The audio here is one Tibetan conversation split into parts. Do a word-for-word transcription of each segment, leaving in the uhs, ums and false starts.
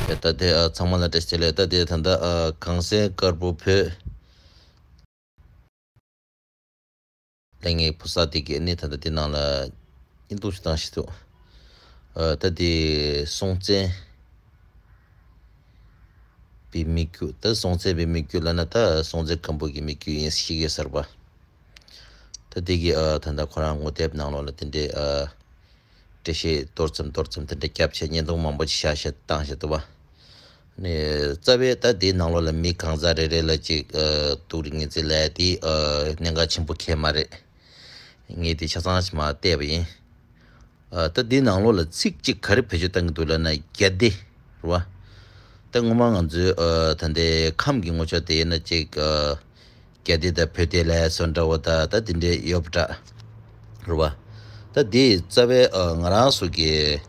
ད་དེ་ཨ་ཚང་མ་ལ་བཀྲ་ཤིས་བདེ་ལེགས། ད་དེ་ད་ལྟ་ཨ་གངས་སེང་དཀར་པོ་བོད་ལས་ངན་ཕོ་གསར་དེ་གི་ནི་ད་ལྟ་དེ་ནང་ལ་ཡིན་འདུག་ཞུ་སྟངས་ཤིག་འདུག་ཨ་ད་དེ་སྲོང་བཙན་པའི་མི་རྒྱུད། ད་སྲོང་བཙན་པའི་མི་རྒྱུད་ལབ་ན་ད་སྲོང་བཙན་སྒམ་པོ་གི་མི་རྒྱུད་ཡིན་ཤེས་ཀྱི་ཡོད་ས་རེད་པ། ད་དེ་གི་ཨ་ད་ལྟ་ཁོ་རང་ངོ་དེབ་ནང་ལོགས་ལ་དེ་འདྲའི་ཨ་འགྲེལ་བཤད་མདོར་ཙམ་མདོར་ཙམ་དེ་འདྲ་བརྒྱབ་བྱས་བརྙན་ཐུང་མང་པོ་ཅིག་བཞག་བཞག་བཏང་བཞག་འདུག་པ། ནས་རྩ་བའི་ད་དེའི་ནང་ལོགས་ལ་མི་གང་ཟག་རེ་རེ་ལ་ཅིག་ཨ་སྡུག་རུས་ངན་ཚིག་ལབ་ཡ་དེ་ཨ་གནད་འགག་ཆེན་པོ་གང་ཡང་མ་རེད། ངས་དེ་ཆ་ཚང་ཞིག་མར་བལྟས་པ་ཡིན། ཨ་ད་དེའི་ནང་ལོགས་ལ་ཚིག་གཅིག་ག་རེ་བེད་སྤྱོད་བཏང་གི་འདུག་ལབ་ན་རྒྱ་སྡེ་རེད་པ། ད་སྔོན་མ་ང་ཚོའི་ཨ་ད་ལྟའི་ཁམས་ཀྱི་ངོ་ཕྱོགས་དེ་ཡིན་ན་ཅིག་ཨ་རྒྱ་སྡེ་དང་བོད་སྡེ་ལབ་ཡ་བཟོ་འདྲ་བོ་ད་ད་དེ་འདྲ་ཡོད་པ་འདྲ། རེད་པ། ད་དེ་རྩ་བའི་ཨ་ང་རང་ཚོ་གི་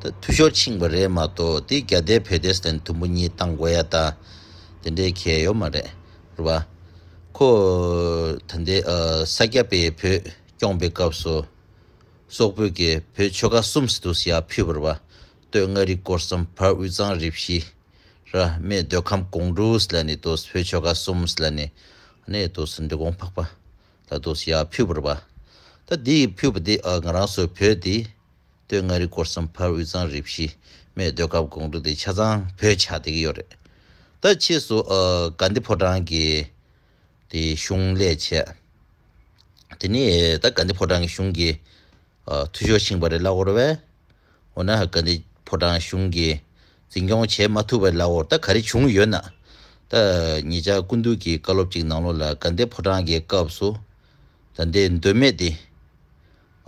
ད་འཐུས་ཤོར་ཕྱིན་པ་རེད་མ་གཏོགས་དེ་རྒྱ་སྡེ་བོད་སྡེ་ཟེར་ནས་དུམ་བུ་གཉིས་བཏང་དགོས་ཡ་ད་དེ་འདྲའི་གང་ཡང་ཡོད་མ་རེད། རེད་པ། ཁོ་ད་ལྟའི་ཨ་ས་སྐྱ་པས་བོད་སྐྱོང་པའི་སྐབས་སུ་སོག་པོས་ཀྱིས་བོད་ཆོལ་ཁ་གསུམ་ཟེར་དུ་ཡར་ཕུལ་བ་རེད་པ། སྟོད་མངའ་རིས་སྐོར་གསུམ། བར་དབུས་གཙང་རུ་བཞི། ར་སྨད་མདོ་ཁམས་སྒང་དྲུག་ལབ་ནས་དུ་བོད་ཆོལ་ཁ་གསུམ་ལབ་ནས་ནས་དུ་འདུ་ཁང་འཕགས་པ་ལ་དུ་ཡར་ཕུལ་བ་རེད་པ། ད་འདི་ཕུལ་བ་འདི་ཨ་ང་རང་ཚོའི་བོད་འདི་སྟོད་མངའ་རིས་སྐོར་གསུམ། བར་དབུས་གཙང་རུ་བཞི། སྨད་མདོ་ཁམས་སྒང་དྲུག་འདི་ཆ་ཚང་བོད་ཆགས་བསྡད་ཀྱི་ཡོད་རེད། ད་ཕྱིས་སུ་ཨ་དགའ་ལྡན་ཕོ་བྲང་གི་དེ་གཞུང་ལས་བྱས། དེ་ནས་ད་དགའ་ལྡན་ཕོ་བྲང་གི་གཞུང་གི་ཨ་འཐུས་ཤོར་ཕྱིན་པ་རེད་ལབ་དགོས་རེད་པས། འོ་ན་དགའ་ལྡན་ཕོ་བྲང་གཞུང་གིས་འཛིན་སྐྱོང་བྱེད་མ་ཐུབ་པ་རེད་ལབ་དགོས་རེད། ད་ག་རེ་བྱུང་ཡོད་ན། ད་ཉེ་ཆར་སྐུ་མདུན་གྱི་བཀའ་སློབ་ཅིག་ནང་ལོགས་ལ་དགའ་ལྡན་ཕོ་བྲང་གི་སྐབས་སུ་ད་ལྟའི་མདོ་སྨད་དེ་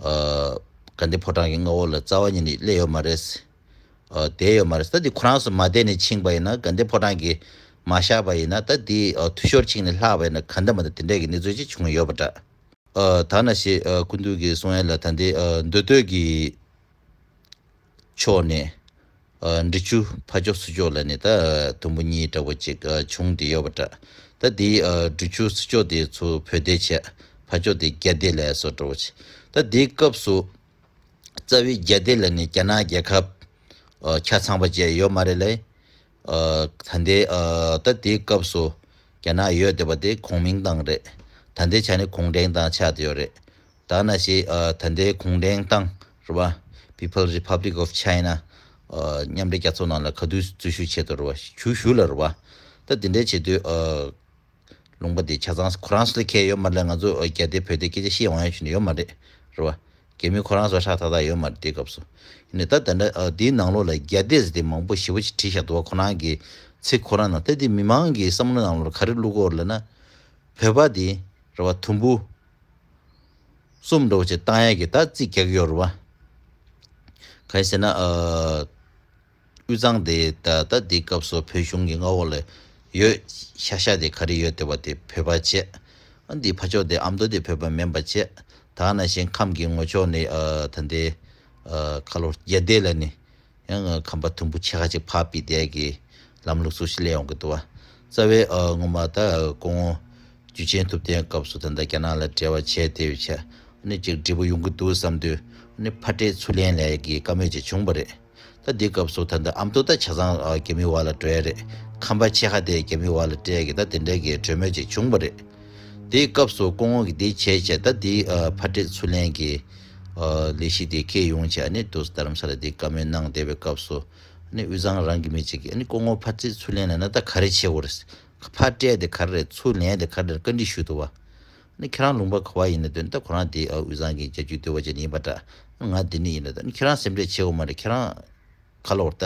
ཨ་དགའ་ལྡན་ཕོ་བྲང་གི་མངའ་འོག་ལ་རྩ་བ་ཉིད་ནས་སླེབས་ཡོད་མ་རེད། ཨ་བསྡད་ཡོད་མ་རེད། ད་འདི་ཁོ་རང་ཚོ་མ་བསྡད་ནས་ཕྱིན་པ་ཡིན་ན། དགའ་ལྡན་ཕོ་བྲང་གིས་མ་བཞག་པ་ཡིན་ན། ད་འདི་ཨ་འཐུས་ཤོར་ཕྱིན་ནས་ལྷག་པ་ཡིན་ན་ག་འདྲ་མ་འདྲ་དེ་འདྲས་ཀྱི་གནས་ཚུལ་ཅིག་བྱུང་ཡོད་པ་འདྲ། ཨ་ད་ནང་བཞིན་ཨ་སྐུ་མདུན་གྱིས་གསུང་ཡ་ལ་ད་འདི་ཨ་མདོ་སྟོད་ཀྱི་ཕྱོགས་ནས་ཨ་འབྲི་ཆུ་ཕར་ཕྱོགས་ཚུར་ཕྱོགས་ལ་ནི་ད་དུམ་བུ་གཉིས་འདྲ་བོ་ཅིག་ཨ་བྱུང་བསྡད་ཡོད་པ་འདྲ། ད་འདི་ཨ་འབྲི་ཆུ་ཚུར་ཕྱོགས་དེ་ཚུར་བོད་སྡེ་བྱས། ཕར་ཕྱོགས་དེ་རྒྱ་སྡེ་ལབ་སོགས་འདྲ་བོ་ཅིག་ད་འདིའི་སྐབས་སུ་རྩ་བའི་རྒྱ་སྡེ་ལ་ནི་རྒྱ་ནག་རྒྱལ་ཁབ་ཨ་ཆ་ཚང་པ་བཅས་ཡོད་མ་རེད་ལས། ཨ་ད་ལྟའི་ཨ་ད་དེའི་སྐབས་སུ་རྒྱ་ནག་ཡོད་བསྡད་པ་དེ་གོ་མིན་ཏང་རེད། ད་ལྟའི་ཆ་ནས་གུང་ཁྲན་ཏང་ཆགས་བསྡད་ཡོད་རེད། ད་ནང་བཞིན་ཨ་ད་ལྟའི་གུང་ཁྲན་ཏང་རེད་པ། People Republic of China ཨ་མཉམ་འབྲེལ་རྒྱལ་ཚོགས་ནང་ལ་ག་དུས་འཛུལ་ཞུགས་བྱེད་དོ་རེད་པ། ཞུ་ཞུ་ལ་རེད་པ། ད་དེ་འདྲའི་བྱེད་དུས་ཨ་ལུང་པ་དེ་ཆ་ཚང་ཁོ་རང་ཚོ་ལ་ཁེལ་ཡོད་མ་རེད་ལ། ང་ཚོ་རྒྱ་སྡེ་བོད་སྡེ་སྐད་ཆ་བཤད་དབང་ཡོད་ཞུ་ནི་ཡོད་མ་རེད། རེད་བ། རྒྱ་མི་ཁོ་རང་ཚོ་ཧྲག་ཐག་ཐག་ཡོད་མ་རེད་དེའི་སྐབས་སུ། ཡིན་ནའི་ད་ད་ལྟ་ཨ་དེའི་ནང་ལོགས་ལ་རྒྱ་སྡེ་ཟེར་དེ་མང་པོ་ཞེ་པོ་ཅིག་བྲིས་བཞག་འདུག་བ། ཁོ་རང་གི་ཚིག་ཁོ་རང་ནང་ད་དེ་མི་མང་གི་བསམ་བློ་ནང་ལོགས་ལ་ག་རེ་བླུག་གི་ཡོད་རེད་ལབ་ན། བོད་པ་དེ་རེད་བ། དུམ་བུ་གསུམ་འདྲ་བོ་ཅིག་བཏང་ཡ་གི་ད་རྩིས་རྒྱག་གི་ཡོད་རེད་བ། གང་ཡིན་ཟེར་ན་ཨ། དབུས་གཙང་དེ་ད་ལྟ་འདི་སྐབས་སུ་བོད་གཞུང་གི་མངའ་འོག་ལ་ཡོད་ཤག་ཤག་དེ་ག་རེ་ཡོད་བསྡད་པ་དེ་བོད་པ་བྱས། ཨ་འདི་ཕར་ཕྱོགས་དེ་ཨ་མདོ་དེ་བོད་པ་མིན་པ་བྱས། ད་ནང་བཞིན་ཁམས་ཀྱི་ངོས་ཕྱོགས་ནས་ཨ་ད་ལྟའི་ཨ་ཁ་ལོ་རྒྱ་སྡེ་ལ་ནི་ཡང་ཁམས་པ་དུམ་བུ་ཕྱེད་ཀ་ཅིག་ཕར་ཕུད་བསྡད་ཀྱི་ལམ་ལུགས་སུ་ཞིག་སླེབས་ཡོང་གི་འདུག་བ། རྩ་བའི་ཨ་སྔོན་མ་ད་སྐུ་ངོ་འཇུ་ཆེན་ཐུབ་བསྟན་སྐབས་སུ་ད་ལྟ་རྒྱ་ནག་ལ་འབྲེལ་བ་བྱས་བསྡད་པའི་ཆ་ནི་ཅིག་འབྲས་བུ་ཡོང་གི་འདུག་བསམ་དུས་ནི་ཕར་སྤྲད་ཚུར་ལེན་ལས་ཀྱི་བཀའ་མོལ་ཅིག་བྱུང་བ་རེད། ད་འདི་སྐབས་སུ་ད་ལྟ་ཨ་མདོ་ད་ཆ་ཚང་ཨ་རྒྱ་མི་བར་ལ་འགྲོ་ཡ་རེད། ཁམས་པ་ཕྱེད་ཀ་དེ་རྒྱ་མི་བར་ལ་སྤྲད་ཀྱི་ད་དེ་འདྲའི་གི་གྲོས་མོལ་ཅིག་བྱུང་བ་རེད། དེའི་སྐབས་སུ་སྐུ་ངོ་གིས་འདི་བྱས་བྱས་ད་འདི་ཨ་ཕར་སྤྲད་ཚུར་ལེན་གྱི་ཨ་ལས་གཞི་དེ་འཁེལ་ཡོང་བྱས་ནི་དུ་རྡ་རམ་ས་ལ་འདི་བཀའ་མོལ་གནང་བསྡད་པའི་སྐབས་སུ་ནི་དབུས་གཙང་རང་གི་མི་གཅིག་གིས་ནི་སྐུ་ངོ་ཕར་སྤྲད་ཚུར་ལེན་ལབ་ན་ད་ག་རེ་བྱེད་དགོས་རེད། ཕར་སྤྲད་དེ་ག་རེ་རེད། ཚུར་ལེན་དེ་ག་རེ་རེད། བཀའ་འདྲི་ཞུས་འདུག་བ། ནི་ཁྱེད་རང་ལུང་པ་ག་བ་ཡིན་ན་འདོན། ད་ཁོ་རང་དེ་ཨ་དབུས་གཙང་གི་རྒྱལ་གཅེས་ལྟེ་བ་ཅན་ཡིན་པ་འདྲ། ང་འདི་ནས་ཡིན་ན་ད་ནི་ཁྱེད་རང་སེམས་ཁྲལ་བྱེད་དགོས་མ་རེད། ཁྱེད་རང་ཁ་ལོ་བར་ད་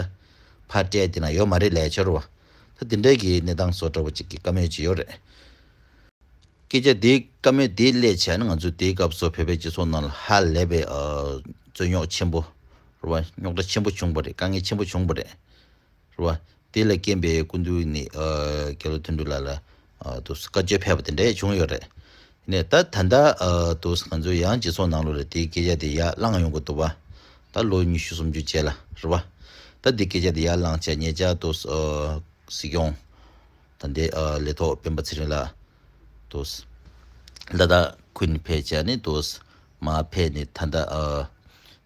ཕར་སྤྲད་དེ་ན་ཡོད་མ་རེད་ལས་ཆོར་བ། ད་དེ་འདྲའི་གི་གནས་སྟངས་བཟོ་འདྲ་བོ་ཅིག་གི་བཀའ་མོལ་ཅིག་ཡོད་རེད། སྐད་ཆ་དེ་བཀའ་མོལ་དེ་སླེབས་བྱས་ན་ང་ཚོ་དེའི་སྐབས་སུ་བོད་པའི་སྤྱི་ཚོགས་ནང་ལ་ཧ་ལས་པའི་ཨ་རྩོད་རྙོག་ཆེན་པོ་རེད་བ། རྙོག་དྲ་ཆེན་པོ་བྱུང་བ་རེད། དཀའ་ངལ་ཆེན་པོ་བྱུང་བ་རེད། རེད་བ། དེ་ལ་རྐྱེན་པས་སྐུ་མདུན་ནི་ཨ་རྒྱལ་བ་ཐོན་ཁྲི་ལགས་ལ་ཨ་དུ་བཀའ་ཆོས་ཕེབས་པ་དེ་འདྲ་བྱུང་ཡོད་རེད། ནས་ད་ད་ལྟ་ཨ་དུ་ང་ཚོ་ཡང་སྤྱི་ཚོགས་ནང་ལོགས་ལ་དེའི་སྐད་ཆ་དེ་ཡར་བསླངས་ཡོང་གི་འདུག་བ། ད་ལོ་ཉི་ཤུ་སུམ་ཅུ་རྗེས་ལ་རེད་བ། ད་དེ་སྐད་ཆ་དེ་ཡར་བསླངས་བྱས་ཉེ་ཆར་དུ་ཨ་སྲིད་སྐྱོང་ད་ལྟའི་ཨ་ལས་ཐོག་སྤེན་པ་ཚེ་རིང་ལགས་དུ་ལ་དྭགས་ཁུལ་ནས་ཕེབས་བྱས་ནས་དུ་མར་ཕེབས་ནས་ད་ལྟ་ཨ་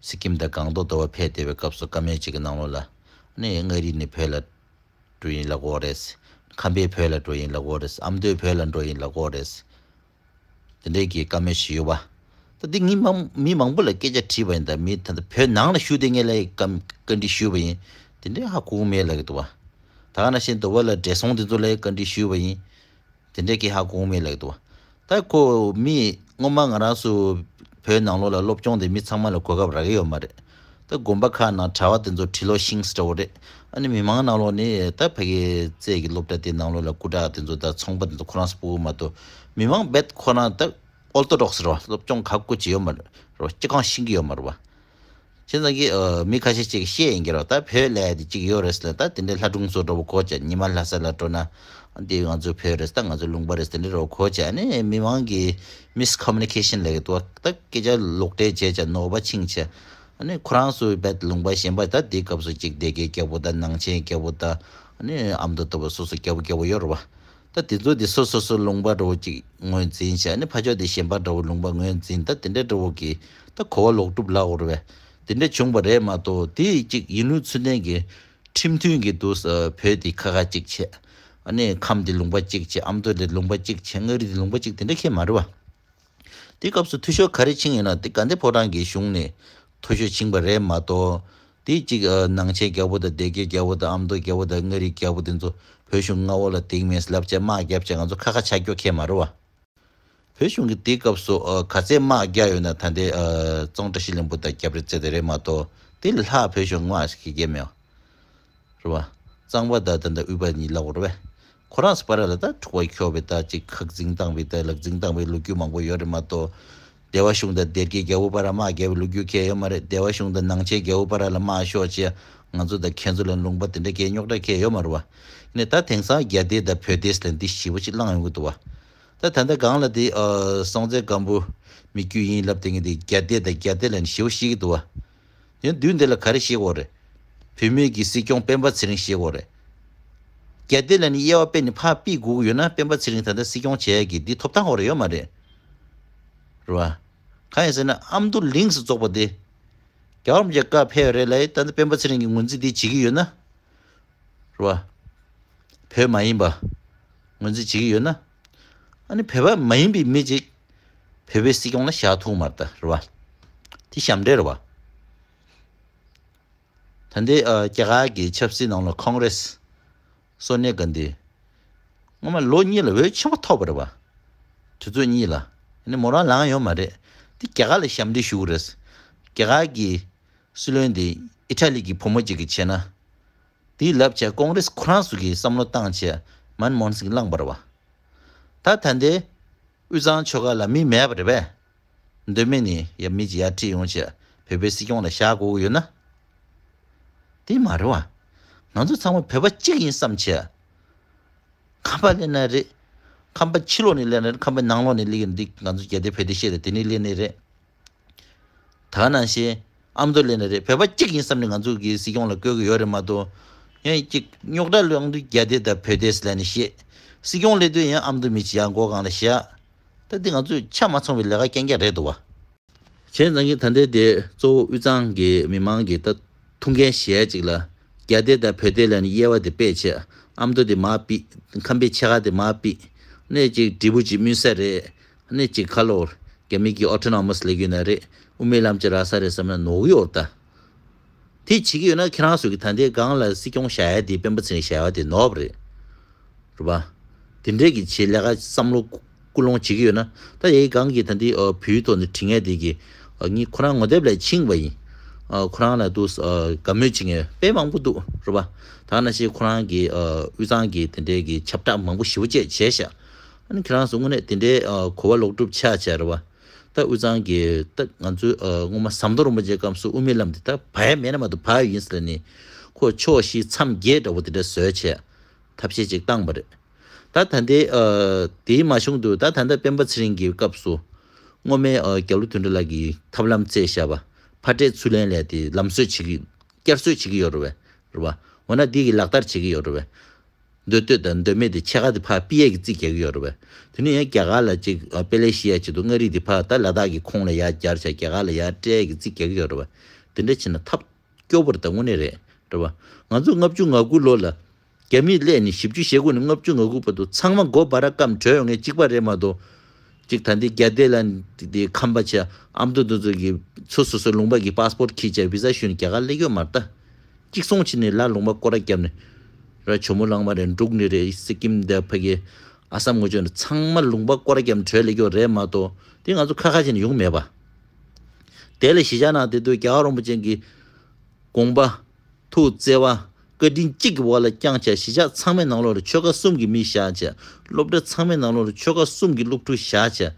སི་ཀིམ་དང་སྒང་ཏོག་དེ་བར་ཕེབས་བསྡད་པའི་སྐབས་སུ་བཀའ་མོལ་ཅིག་གི་ནང་ལོགས་ལ་ནས་མངའ་རིས་ནས་བོད་ལ་ འགྲོ་ཡིན་ལབ་ཀྱི་ཡོད་རེད། ཁམས་པའི་བོད་ལ་འགྲོ་ཡིན་ལབ་ཀྱི་ཡོད་རེད། ཨ་མདོའི་བོད་ལ་འགྲོ་ཡིན་ལབ་ཀྱི་ཡོད་རེད། དེ་འདྲའི་གི་བཀའ་མོལ་ཞིག་ཡོད་པ། ད་འདི་ངས་མང་མི་མང་པོ་ལ་སྐད་ཆ་དྲིས་པ་ཡིན། ད་མི་ད་ལྟ་བོད་ནང་ལ་བཞུགས་བསྡད་མཁན་ལ་བཀའ་བཀའ་འདྲི་ཞུས་པ་ཡིན། དེ་འདྲའི་ཧ་གོ་གི་མེད་ལབ་ཀྱི་འདུག་པ། ད་ག་ནང་བཞིན་འདི་པ་ལ་བགྲེས་སོང་དེ་ཚོ་ལ་བཀའ་འདྲི་ཞུས་པ་ཡིན། དེ་འདྲའི་གི་ཧ་གོ་གི་མེད་ལབ་ཀྱི་འདུག་པ། ད་ཁོ་མི་སྔོན་མ་ང་རང་ཚོ་བོད་ནང་ལོགས་ལ་སློབ་སྦྱོང་དེ་མི་ཚང་མ་ལ་གོ་སྐབས་རག་གི་ཡོད་མ་རེད། ད་དགོན་པ་ཁག་ནང་གྲྭ་པ་དེ་ཚོ་ཁྲི་ལོ་ཤིང་འདྲ་བོ་རེད། ཨ་ནི་མི་མང་ནང་ལོགས་ནི་ད་ཕ་གི་རྩལ་གྱི་སློབ་གྲྭ་དེ་ནང་ལོགས་ལ་སྐུ་དྲག་དེ་ཚོ་ད་ཚོང་པ་དེ་ཚོ་ཁོ་རང་ཚོ་སྤུ་གུ་མ་གཏོགས། མི་མང་རྦད་ཁོ་རང་ད་ཨོར་ཐོ་ཌོག་སི་རེད་པ། སློབ་སྦྱོང་ག་གོ་བྱེད་ཡོད་མ་རེད་པ། སྤྱི་ཁང་ཤེས་ཀྱི་ཡོད་མ་རེད་པ། བྱས་ཙང་གི་ཨ་མི་ཁ་ཤས་ཅིག་བཤད་ཡིན་གྱི་རེད་པ། ད་བོད་ལབ་ཡ་དེ་ཅིག་ཡོད་རེད་ཟེར་ལ། ད་དེ་འདྲའི་ལྷ་སྒྲུང་བཟོ་འདྲ་བོ་གོ་བྱས། ཉི་མ་ལྷ་ས་ལ་འགྲོ་ན་འདི་ང་ཚོ་བོད་རེད། ད་ང་ཚོ་ལུང་པ་རེད། དེ་འདྲའི་འདྲ་བོ་གོ་བྱས། ཨ་ནི་མི་མང་གི་མིས་ཀོ་མུ་ནི་ཀེ་ཤན་ལབ་ཀྱི་འདུག་པ། ད་སྐད་ཆ་ལོག་འགྲེལ་བྱས་བྱས་ནོར་བ་ཕྱིན་བྱས། ཨ་ནི་ཁོ་རང་ཚོའི་རྦད་ལུང་པ་གཞན་པ། ད་དེའི་སྐབས་སུ་ཅིག་སྡེ་དགེ་རྒྱལ་པོ་དང་ནང་ཆེན་རྒྱལ་པོ་དང་ཨ་ནི་ཨ་མདོ་ལྟ་བུ་སོ་སོ་རྒྱལ་པོ་རྒྱལ་པོ་ཡོད་རེད་པ། ད་དེ་ཚོ་དེ་སོ་སོ་སོ་ལུང་པ་འདྲ་བོ་ཅིག་ངོས་འཛིན་བྱས། ཨ་ནི་ཕར་ཕྱོགས་དེ་གཞན་པ་འདྲ་བོ་ལུང་པ་ངོས་འཛིན། ད་དེ་འདྲ་འདྲ་བོ་གི་ད་གོ་བ་ལོག་སྒྲུབ་ལབ་དགོས་རེད་པས། དེ་འདྲ་བྱུང་བ་རེད་མ་གཏོགས། དེ་ཅིག་ཡིན་ལུགས་ཚུལ་ལྡན་གྱི་ཁྲིམས་མཐུན་གྱི་འདུག་ས། བོད་དེ་ཁ་ཁ་གཅིག་བྱས། ཨ་ནི་ཁམས་དེ་ལུང་པ་གཅིག་བྱས། ཨ་མདོ་དེ་ལུང་པ་གཅིག་བྱས། མངའ་རིས་དེ་ལུང་པ་གཅིག་དེ་འདྲ་ཁེལ་མ་རེད་པ། དེ་སྐབས་སུ་འཐུས་ཤོར་ག་རེ་ཕྱིན་ཡོད་ན། དེ་དགའ་ལྡན་ཕོ་བྲང་གི་གཞུང་ནས་འཐུས་ཤོར་ཕྱིན་པ་རེད་མ་གཏོགས། དེ་གཅིག་ཨ་ནང་ཆེན་རྒྱལ་པོ་དང་སྡེ་དགེ་རྒྱལ་པོ་དང་ཨ་མདོ་རྒྱལ་པོ་དང་མངའ་རིས་རྒྱལ་པོ་དེ་ཚོ་བོད་གཞུང་མངའ་འོག་ལ་བསྡད་མེད་ལབ་བྱས་དམག་བརྒྱབ་བྱས་ང་ཚོ་ཁ་ཁ་ཆགས་རྒྱུ་ཁེལ་མ་རེད་པ། བོད་གཞུང་གིས་དེའི་སྐབས་སུ་ཨ་ག་ཚད་དམག་བརྒྱབ་ཡོད་ན། ད་ལྟའི་ཨ་གཙང་བཀྲ་ཤིས་ལྷུན་པོ་དང་རྒྱབ་རི་རྩེ་དེ་རེད་མ་གཏོགས། དེ་ལས་ལྷག་བོད་གཞུང་དམག་ཞིག་གིས་བརྒྱབ་མེད་པ། རེད་པ། གཙང་པ་དང་ད་ལྟ་དབུས་པ་གཉིས་ལབ་དགོས་རེད་པས། ཁོ་རང་ཚོ་བར་ལ་ད་འཁྲུག་པ་ཁྱོག་པའི་ད་ཅིག་ཁག་འཛིང་བཏང་བའི་ད་ལག་འཛིང་བཏང་བའི་ལོ་རྒྱུས་མང་པོ་ཡོད་རེད་མ་གཏོགས། སྡེ་པ་གཞུང་དང་སྡེ་དགེ་རྒྱལ་པོ་བར་ལ་དམག་རྒྱག་པའི་ལོ་རྒྱུས་གང་ཡང་ཡོད་མ་རེད། སྡེ་པ་གཞུང་དང་ནང་ཆེན་རྒྱལ་པོ་བར་ལ་དམག་ཤོར་བྱས། ང་ཚོ་དང་ཁྱེད་ཚོ་ལ་ལུང་པ་དེ་འདྲ་གང་ཡང་རྙོག་དྲ་གང་ཡང་ཡོད་མ་རེད་པ། ཡིན་ནའི་ད་དེང་སང་རྒྱ་སྡེ་དང་བོད་སྡེ་ཟེར་ལབ་འདི་ཞེ་པོ་ཅིག་ལངས་ཡོང་གི་འདུག་པ། ད་ད་ལྟ་སྒང་ལ་དེ་ཨ་སྲོང་བཙན་སྒམ་པོ་མི་རྒྱུད་ཡིན་ལབ་བསྡད་མཁན་དེ་རྒྱ་སྡེ་དང་རྒྱ་སྡེ་ལབ་ནས་ཞེ་པོ་བཤད་ཀྱི་འདུག་པ། དེ་དུས་འདི་ལ་ག་རེ་བཤད་དགོས་རེད། བོད་མི་གི་སྲིད་སྐྱོང་སྤེན་པ་ཚེ་རིང་བཤད་དགོས་རེད། རྒྱ་སྡེ་ལབ་ནས་དབྱེ་བ་སྤེལ་ནས་ཕར་ཕུད་དགོས་ཀྱི་ཡོད་ན། སྤེན་པ་ཚེ་རིང་ད་ལྟ་སྲིད་སྐྱོང་བྱེད་ཡ་གི་འདི་ཐོབ་ཐང་ཁོ་རང་ཡོད་མ་རེད། རེད་པ། གང་ཡིན་ཟེར་ན་ཨ་མདོ་ལིངས་སུ་རྫོགས་པ་དེ་རྒྱལ་བ་རིན་པོ་ཆེ་བཀའ་ཕེབས་རེད་ལབ་ཡ། ད་ལྟ་སྤེན་པ་ཚེ་རིང་གིས་ངོས་འཛིན་འདི་བྱེད་ཀྱི་ཡོད་ན། རེད་པ། བོད་མ་ཡིན་པ་ངོས་འཛིན་བྱེད་ཀྱི་ཡོད་ན། ཨ་ནི་བོད་པ་མ་ཡིན་པའི་མི་ཅིག་བོད་པའི་སྲིད་སྐྱོང་ལ་བཞག་ཐུབ་མ་རེད་ད། རེད་པ། དེ་ཞབས་འདྲེན་རེད་པ། ད་ལྟའི་ཨ་རྒྱ་གར་གྱི་ཆབ་སྲིད་ནང་ལ་ཁོང་རེས་སོ་ནི་གྷན་དྷི། སྔོན་མ་ལོ་གཉིས་ལ་འོས་ཆེན་པོ་ཐོབ་པ་རེད་པ། དུས་ཚོད་གཉིས་ལ། ཨ་ནི་མོ་རང་ལངས་ཡོད་མ་རེད། དེ་རྒྱ་གར་ལ་ཞབས་འདྲེན་ཞུ་གི་རེད། རྒྱ་གར་གྱི་སྲིད་བློན་དེ་ཨི་ཊ་ལི་གི་བུ་མོ་གཅིག་གིས་བྱས་ན། དེ་ལབ་བྱས་ཀོང་རེས་ཁོ་རང་ཚོ་གིས་བསམ་བློ་བཏང་བྱས་མན་མོ་ཧན་སིང་བླངས་པ་རེད་པ། ད་ད་ལྟའི་དབུས་གཙང་ཆོལ་ཁ་ལ་མི་མེད་པ་རེད་པས། མདོ་སྨད་ནས་ཡ་མི་གཅིག་ཡར་ཁྲིད་ཡོང་བྱས་བོད་པའི་སྲིད་སྐྱོང་ལ་བཞག་དགོས་ཀྱི་ཡོད་ན། དེ་མ་རེད་པ། ང་ཚོ་ཚང་མ་བོད་པ་གཅིག་ཡིན་བསམ་བྱས། ཁམས་པ་སླེབས་ན་རེད། ཁམས་པ་ཕྱི་ལོགས་ནས་སླེབས་ན་རེད། ཁམས་པ་ནང་ལོགས་ནས་སླེབས་ཀྱི་འདི་ང་ཚོ་རྒྱ་སྡེ་བོད་སྡེ་བཤད་དེ་དེ་ནས་སླེབས་ནི་རེད། ད་ག་ནང་བཞིན་ཨ་མདོ་སླེབས་ན་རེད། བོད་པ་གཅིག་ཡིན་བསམ་ནས་ང་ཚོ་གི་སྲིད་སྐྱོང་ལ་བསྐོས་ཀྱི་ཡོད་རེད་མ་གཏོགས། ཡང་གཅིག་རྙོག་དྲ་ལངས་དུས་རྒྱ་སྡེ་དང་བོད་སྡེ་ཟེར་ལབ་ནས་བཤད། སྲིད་སྐྱོང་སླེབས་དུས་ཡང་ཨ་མདོ་མི་གཅིག་ཡར་མགོ་སྒང་ལ་བཞག། ད་འདི་ང་ཚོས་ཆ་མ་ཚང་བའི་ལས་ཀ་རྐྱང་རྐྱང་རེད་འདུག་པ། བྱས་ཙང་གི་ད་ལྟའི་དེ་གཙོ་བོ་དབུས་གཙང་གི་མི་མང་གི་ད་ཐུགས་འགན་བཞེས་ཅིག་ལ། རྒྱ་སྡེ་དང་བོད་སྡེ་ལབ་ནས་དབྱེ་བ་དེ་སྤེལ་བྱས། ཨ་མདོ་དེ་མར་ཕུད། ཁམས་པའི་ཕྱེད་ཀ་དེ་མར་ཕུད། ནས་ཅིག་འབྲས་སྤུངས་ཅིག་དམུ་ས་རེད། ནས་ཅིག་ཁ་ལོ་རྒྱ་མི་གི་ཨོ་ཊོ་ནོ་མཱས་ལབ་ཀྱི་ཡོད་ན་རེད། དབུ་མའི་ལམ་གྱི་ར་ས་རེད་བསམ་ན་ནོར་གི་ཡོད་ད། དེ་བྱེད་ཀྱི་ཡོད་ན་ཁྱེད་རང་ཚོ་གི་ད་ལྟའི་སྒང་ལ་སྲིད་སྐྱོང་བཞག་ཡ་དེ་སྤེན་པ་ཚེ་རིང་བཞག་ཡ་དེ་ནོར་བ་རེད། རེད་པ། དེ་འདྲས་ཀྱི་ཆེད་ལས་ཀ་བསམ་བློ་ཀུན་སློང་བྱེད་ཀྱི་ཡོད་ན། ད་ཡའི་སྒང་གི་ད་འདི་ཨ་བོད་ཡིག་ཐོག་ནས་བྲིས་མཁན་དེ་གི་ཨ་ངས་ཁོ་རང་ངོ་དེབ་ལ་ཕྱིན་པ་ཡིན། ཨ་ཁོ་རང་ལ་འདུག་ཨ་དགའ་མོས་བྱེད་མཁན་དཔེ་མང་པོ་འདུག་རེད་པ། ད་ནང་བཞིན་ཁོ་རང་གི་ཨ་དབུས་གཙང་གི་དེ་འདྲས་ཀྱི་ཁྱབ་བསྒྲགས་མང་པོ་ཞེ་པོ་ཅིག་བྱས་ཤག་ཨ་ནི་ཁྱེད་རང་ཚོ་དངོས་གནས་དེ་འདྲའི་ཨ་གོ་བ་ལོག་སྒྲུབ་ཆགས་བྱས་རེད་པ། ད་དབུས་གཙང་གི་ད་ང་ཚོའི་ཨ་སྔོན་མ་ཟམ་གདོང་རིན་པོ་ཆེའི་སྐབས་སུ་དབུ་མའི་ལམ་དེ་ད་བག་ཡ་མེད་ན་མ་གཏོགས་བག་ཡ་ཡིན་ཟེར་ནས། ཁོ་ཕྱོགས་བཞི་མཚམས་བརྒྱད་འདྲ་བོ་དེ་འདྲ་བཟོས་བྱས་ཐབས་ཤེས་ཅིག་བཏང་པ་རེད། ད་ད་ལྟའི་ཨ་དེའི་མ་གཞུག་ཏུ་ད་ད་ལྟ་སྤེན་པ་ཚེ་རིང་གི་སྐབས་སུ་སྔོན་མའི་ཨ་རྒྱ་ལོ་དོན་གྲུབ་ལགས་ཀྱིས་ཐབས་ལམ་བཙལ་བཞག་པ། ཕ་སྤྲེལ་ཚུར་ལེན་ལས་དེ་ལམ་སྲོལ་བྱེད་ཀྱི་བསྐྱར་གསོ་བྱེད་ཀྱི་ཡོད་རེད་པས། རེད་པ། འོ་ན་འདི་གི་ལག་བསྟར་བྱེད་ཀྱི་ཡོད་རེད་པས། མདོ་སྟོད་དང་མདོ་སྨད་དེ་ཕྱེད་ཀ་དེ་ཕར་ཕུད་ཡས་ཀྱི་རྩིས་རྒྱག་གི་ཡོད་རེད་པས། དེ་ནས་ཡང་རྒྱ་གར་ལ་ཅིག་ཨ་དཔེ་ལེགས་བཤད་ཡ་ཆེད་དུ་མངའ་རིས་དེ་ཕར་ད་ལ་དྭགས་ཀྱི་ཁོངས་ལ་ཡར་སྦྱར་བྱས་རྒྱ་གར་ལ་ཡར་སྤྲད་ཡས་ཀྱི་རྩིས་རྒྱག་གི་ཡོད་རེད་པས། དེ་འདྲ་བྱས་ན་ཐབས་སྐྱོ་པོ་རེད། ད་དངོས་གནས་རེད། རེད་པ། ང་ཚོ་ལྔ་བཅུ་ང་དགུ་ལོ་ལ་ རྒྱ་མིས་སླེབས་ནས་བཞི་བཅུ་ཞེ་དགུ་ནས་ལྔ་བཅུ་ང་དགུ་བར་དུ་ཚང་མ་མགོ་བར་སྐམ་བྲོས་ཡོང་མཁན་གཅིག་པ་རེད་མ་གཏོགས། གཅིག་ད་འདི་རྒྱ་སྡེ་ལ་འདི་ཁམས་པ་ཆེ་ཨ་མདོ་འདི་ཚོ་གི་ཚོ་སོ་སོའི་ལུང་པ་གི་པཱ་སི་པོར་ཊི་འཁྱེར་བྱས་བི་ཟ་ཞུས་ནས་རྒྱ་གར་སླེབས་ཡོད་མ་རེད་ད། གཅིག་སོང་ཕྱིན་ནས་ལ་ལུང་པ་སྐོར་ར་བརྒྱབ་ནས། ར་ཇོ་མོ་གླང་མ་རེད། འབྲུག་ནས་རེད། སི་ཀིམ་དེ་ཕ་གི་ཨ་སམ་ངོས་ཕྱོགས་ནས་ཚང་མ་ལུང་པ་སྐོར་ར་བརྒྱབ་ནས་བྲོས་སླེབས་ཡོད་རེད་མ་གཏོགས། དེ་ང་ཚོ་ཁ་ཁ་བྱས་ནས་ཡོང་མེད་པ། དེ་ལ་གཞིས་ཆགས་ནང་དེ་དུས་རྒྱལ་བ་རིན་པོ་ཆེ་གི་དགོངས་པ། ཐུགས་བརྩེ་བ། བཀའ་དྲིན་གཅིག་གི་འོག་ལ་བསྐྱངས་བྱས། གཞིས་ཆགས་ཚང་མའི་ནང་ལོགས་ལ་ཆོལ་ཁ་གསུམ་གྱི་མི་བཞག་བྱས། སློབ་གྲྭ་ཚང་མའི་ནང་ལོགས་ལ་ཆོལ་ཁ་གསུམ་གྱི་སློབ་ཕྲུག་བཞག་བྱས།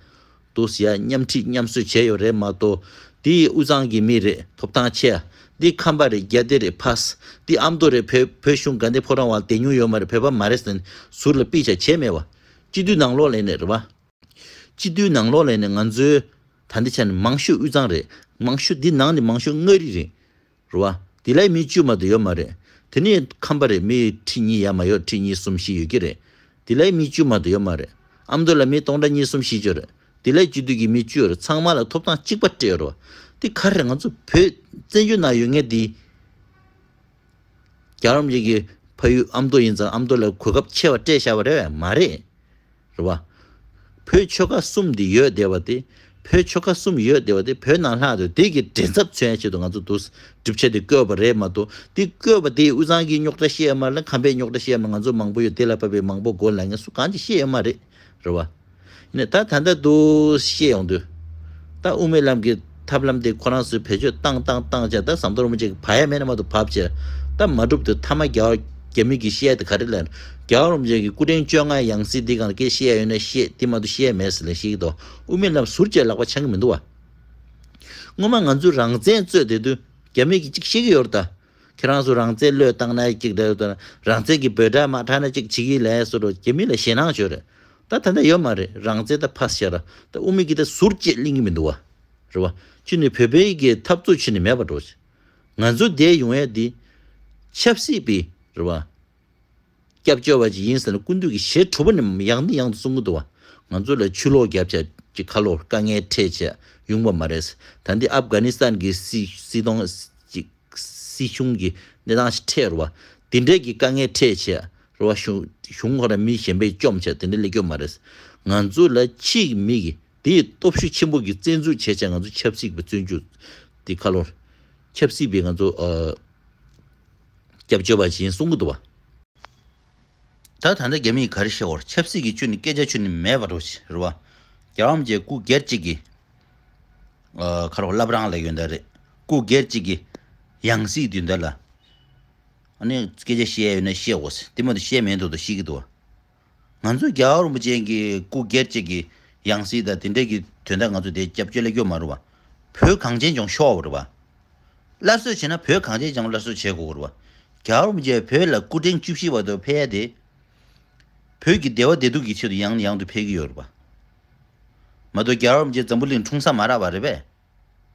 འདུག་སེ་ཡ་མཉམ་ཁྲིད་མཉམ་གསོས་བྱས་ཡོད་རེད་མ་གཏོགས། དེའི་དབུས་གཙང་གི་མི་རེད། ཐོབ་ཐང་ཆེ་ཡ། འདི་ཁམས་པ་རེད། རྒྱ་སྡེ་རེད། ཕ་སི། འདི་ཨ་མདོ་རེད། བོད་བོད་གཞུང་དགའ་ལྡན་ཕོ་བྲང་བ་དེ་ཉུང་ཡོད་མ་རེད། བོད་པ་མ་རེད་ཟེར་ནས་ཟུར་ལ་ཕུད་བྱས་བྱས་མེད་པ། སྤྱི་འཐུས་ནང་ལོགས་ལ་ནས་རེད་པ། སྤྱི་འཐུས་ནང་ལོགས་ལ་ནས་ང་ཚོའི་ད་འདི་ཆ་ནས་མང་ཤོས་དབུས་གཙང་རེད། མང་ཤོས་འདི་ནང་ནས་མང་ཤོས་མངའ་རིས་རེད། རེད་བ། དེ་ལའི་མི་བཅུ་མ་གཏོགས་ཡོད་མ་རེད། དེ་ནས་ཁམས་པ་རེད། མི་ཁྲི་གཉིས་ཡར་མ་ཡོད། ཁྲི་གཉིས་གསུམ་བཞི་ཡོད་ཀྱི་རེད། དེ་ལའི་མི་བཅུ་མ་གཏོགས་ཡོད་མ་རེད། ཨ་མདོ་ལ་མི་སྟོང་ཕྲག་གཉིས་གསུམ་བཞི་བཅུ་རེད། དེ་ལའི་སྤྱི་འཐུས་ཀྱི་མི་བཅུ་ཡོད་རེད། ཚང་མ་ལ་ཐོབ་ཐང་གཅིག་པ་སྤྲད་ཡོད་རེད་བ། དེ་ག་རེ་རེད། ང་ཚོ་བོད་བཙན་བྱོལ་ནང་ཡོད་མཁན་དེ། རྒྱལ་བ་རིན་པོ་ཆེ་གི་ཕ་ཡུལ་ཨ་མདོ་ཡིན་ཙང་ཨ་མདོ་ལ་གོ་སྐབས་ཆེ་བ་སྤྲད་བཞག་པ་རེད་བས། མ་རེད། རེད་བ། བོད་ཆོལ་ཁ་གསུམ་འདི་ཡོད་བསྡད་པ་དེ། བོད་ཆོལ་ཁ་གསུམ་ཡོད་བསྡད་པ་དེ་བོད་ནང་ལྷག་ཏུ་དེ་གི་མགྲིན་ཚབ་མཚོན་ཡ་ཆེད་དུ་ང་ཚོ་འདུག་སྒྲུབ་བྱ་དེ་བཀོད་པ་རེད་མ་གཏོགས། དེ་བཀོད་པ་དེ་དབུས་གཙང་གི་རྙོག་དྲ་བཤད་ཡོད་མ་རེད། ཁམས་པའི་རྙོག་དྲ་བཤད་ཡོད་མ་རེད། ང་ཚོ་མང་པོ་ཡོད། དེ་ལ་བབས་པའི་མང་པོ་མགོ་ལ་ངན་སུ་གང་ཅི་བཤད་ཡོད་མ་རེད། རེད་བ། ཡིན་ནའི་ད་ད་ལྟ་འདུག་བཤད་ཡོང་དུས། ད་དབུ་མའི་ལམ་གྱི་ཐབས་ལམ་དེ་ཁོ་རང་ཚོས་བེད་སྤྱོད་བཏང་བཏང་བཏང་བྱས། ད་ཟམ་གདོང་རིན་པོ་ཆེ་གི་བབས་ཡ་མེད་ན་མ་གཏོགས་བབས་བྱས། ད་མ་འགྲུབ་དུས་ཐ་མ་རྒྱ་རྒྱ་མི་གིས་བཤད་ཡ་དེ་ག་རེ་ལབ་ན། རྒྱལ་བ་རིན་པོ་ཆེ་གི་སྐུ་ཕྲེང་བཅོ་ལྔ་ཡང་སྲིད་འདི་སྒང་ལ་སྐད་བཤད་ཡ་ཡོད་ན་བཤད། དེ་མ་གཏོགས་བཤད་ཡ་མེད་ཟེར་ལབ་བཤད་ཀྱི་འདུག་དབུ་མའི་ལམ་ཟུར་བཅད་ལག་པ་འཆང་གི་མི་འདུག་བ། སྔོན་མ་ང་ཚོས་རང་བཙན་རྩོད་བསྡད་དུས་རྒྱ་མི་གིས་གཅིག་བཤད་ཀྱི་ཡོད་རེད་ད། ཁྱེད་རང་ཚོ་རང་བཙན་བློས་བཏང་ན་གཅིག་རེད་དང་། རང་བཙན་གྱི་འབོད་སྒྲ་མ་གྲགས་ན་གཅིག་བྱེད་ཀྱི་ལས་སོ་རོ། རྒྱ་མི་ལ་ཞེད་སྣང་བྱོས་རེད། ད་ད་ལྟ་ཡོད་མ་རེད། རང་བཙན་ད་ཕར་བཞག་ར། ད་དབུ་མའི་གི་ད་ཟུར་བཅད་གླེང་གི་མི་འདུག་བ། རེད་བ། ཁྱོད་ནི་བོད་པའི་གི་འཐབ་རྩོད་ཁྱོད་ནི་མེད་པ་འགྲོ། ང་ཚོ་བསྡད་ཡོང་ཡ་འདི་ཆབ་སྲིད་པའི་རེད་བ། སྐྱབས་བཅོལ་བ་ཅིག་ཡིན་ཟེར་ན་སྐུ་མདུན་གྱིས་ཞེ་དྲུག་པ་ནས་ཡང་ནས་ཡང་དུ་གསུང་གི་འདུག་བ། ང་ཚོ་ལ་ཆུ་ལོག་བརྒྱབ་བྱས་ཀྱི་ཁ་ལོ་དཀའ་ངལ་འཕྲད་བྱས་ཡོང་བ་མ་རེད། ད་འདི་ཨབ་གྷ་ནི་སི་ཐན་གྱི་སྲིད་སྲིད་དོན་ཅིག་སྲིད་གཞུང་གི་གནས་སྟངས་ཤིག་འཕྲད་རུ་བ། དེ་འདྲས་ཀྱི་དཀའ་ངལ་འཕྲད་བྱས་རུ་བ། གཞུང་གཞུང་ཁོ་ར་མི་གཞན་པས་བཅོམ་བྱས་དེ་འདྲས་སླེབས་ཀྱི་ཡོད་མ་རེད། ང་ཚོ་ལ་ཕྱིའི་མི་གིས་དེའི་སྟོབས་ཤུགས་ཆེན་པོ་གི་བཙན་འཛུལ་བྱས་བྱས་ང་ཚོ་ཆབ་སྲིད་པའི་བཙོན་འཇུག་དེ་ཁ་ལོ་ཆབ་སྲིད་པའི་ང་ཚོ་ཨ། སྐྱབས་བཅོལ་བ་ཞིག་ཡིན་གསུང་གི་འདུག་བ། ད་ད་ལྟ་རྒྱ་མིས་ག་རེ་བཤད་འོར། ཆབ་སྲིད་ཀྱི་ཆུ་ནི་སྐད་ཆ་ཆུ་ནི་མེད་པ་འགྲོ་ཞེས་རེད་བ། རྒྱལ་བ་རིན་པོ་ཆེ་སྐུ་སྒེར་གཅིག་གི་ཨ་ཁ་རོག་བླ་བྲང་ལ་ཡོད་འདྲ་རེད། སྐུ་སྒེར་གཅིག་གི་ཡང་སྲིད་དུས་འདྲ་ལ་ཨ་ནི་སྐད་ཆ་བཤད་ཡོད་ན་བཤད་འོ་ཟེར། དེ་མ་གཏོགས་བཤད་མེད་འདུག་དོ་ཤེས་ཀྱི་འདུག་བ། ང་ཚོ་རྒྱལ་བ་རིན་པོ་ཆེ་གི་སྐུ་སྒེར་གཅིག་གི་ཡང་སྲིད་དང་དེ་འདྲས་ཀྱི་དོན་དག་ང་ཚོ་དེ་སྐྱབས་བཅོལ་ལ་སྐྱོབ་མ་རུང་བ། བོད་གངས་ཅན་ལྗོངས་ཤོར་བ་རེད་བ། སླར་གསོ་བྱས་ན་བོད་གངས་ཅན་ལྗོངས་སླར་གསོ་བྱེད་དགོས་རེད་བ། རྒྱལ་བ་རིན་པོ་ཆེ་བོད་ལ་སྐུ་ཕྲེང་བཅུ་བཞི་བར་དུ་ཕེབས་ཡ་དེ། བོད་ཀྱི་བདེ་བ་བདེ་སྡུག་གི་ཆེད་དུ་ཡང་ནས་ཡང་དུ་ཕེབས་ཀྱི་ཡོད་རེད་བ། མ་གཏོགས་རྒྱལ་བ་རིན་པོ་ཆེ་འཛམ་བུ་གླིང་འཁྲུངས་ས་མ་རག་པ་རེད་པས།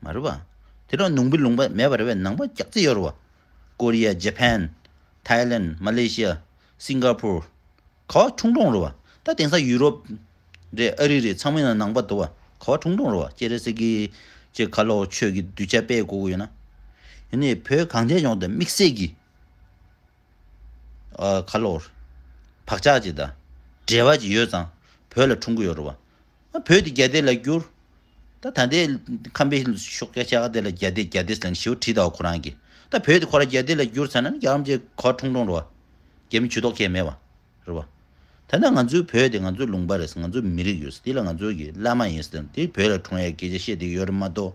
མ་རེད་བ། དེ་རིང་ནང་པའི་ལུང་པ་མེད་པ་རེད་པས། ནང་པ་རྒྱག་རྩིས་ཡོད་རེད་བ། ཀོ་རི་ཡ། ཇ་པན། ཐའི་ལན། མ་ལེ་ཤི་ཡ། སིང་ག་པུར། ག་བ་ཁྲུང་ཁྲུང་རེད་བ། ད་དེང་སང་ཡུ་རོབ་རེད། ཨ་རི་རེད། ཚང་མའི་ནང་ནང་པ་འདུག་བ། ག་བ་ཁྲུང་ཁྲུང་རེད་བ། སྤྱན་རས་གཟིགས་ཀྱི་ཅེ་ཁ་ལོ་ཆོས་ཀྱི་གདུལ་བྱ་སྤེལ་དགོས་ཀྱི་ཡོད་ན། ཡིན་ནའི་བོད་གངས་ཅན་ལྗོངས་དང་དམིགས་བསལ་གྱི་ཨ་ཁ་ལོ་བག་ཆགས་ཅིག་དང་འབྲེལ་བ་ཅིག་ཡོད་ཙང་བོད་ལ་འཁྲུངས་ཀྱི་ཡོད་རེད་བ། ཨ་བོད་དེ་རྒྱ་སྡེ་ལ་བསྒྱུར། ད་ད་ལྟའི་ཁམས་པའི་ཤོག་ཁ་ཆ་ག་དེ་ལ་རྒྱ་སྡེ་རྒྱ་སྡེ་ཟེར་ནས་ཞེ་པོ་བྲིས་དང་ཁོ་རང་གིས། ད་བོད་དེ་ཁོ་རང་རྒྱ་སྡེ་ལ་བསྒྱུར་ཚར་ན་ནི་རྒྱ་རམ་ཅེ་ག་བ་ཁྲུང་ཁྲུང་རེད་བ། རྒྱ་མི་ཇུས་གཏོགས་མཁན་མེད་བ། རེད་བ། ད་ལྟ་ང་ཚོའི་བོད་དེ་ང་ཚོའི་ལུང་པ་རེད། ང་ཚོའི་མི་རིགས་ཡོད། དེ་ལ་ང་ཚོའི་གི་བླ་མ་ཡིན་ཟེར་དེ་བོད་ལ་འཁྲུངས་ཡའི་སྐད་ཆ་བཤད་བསྡད་ཡོད་རེད་མ་གཏོགས།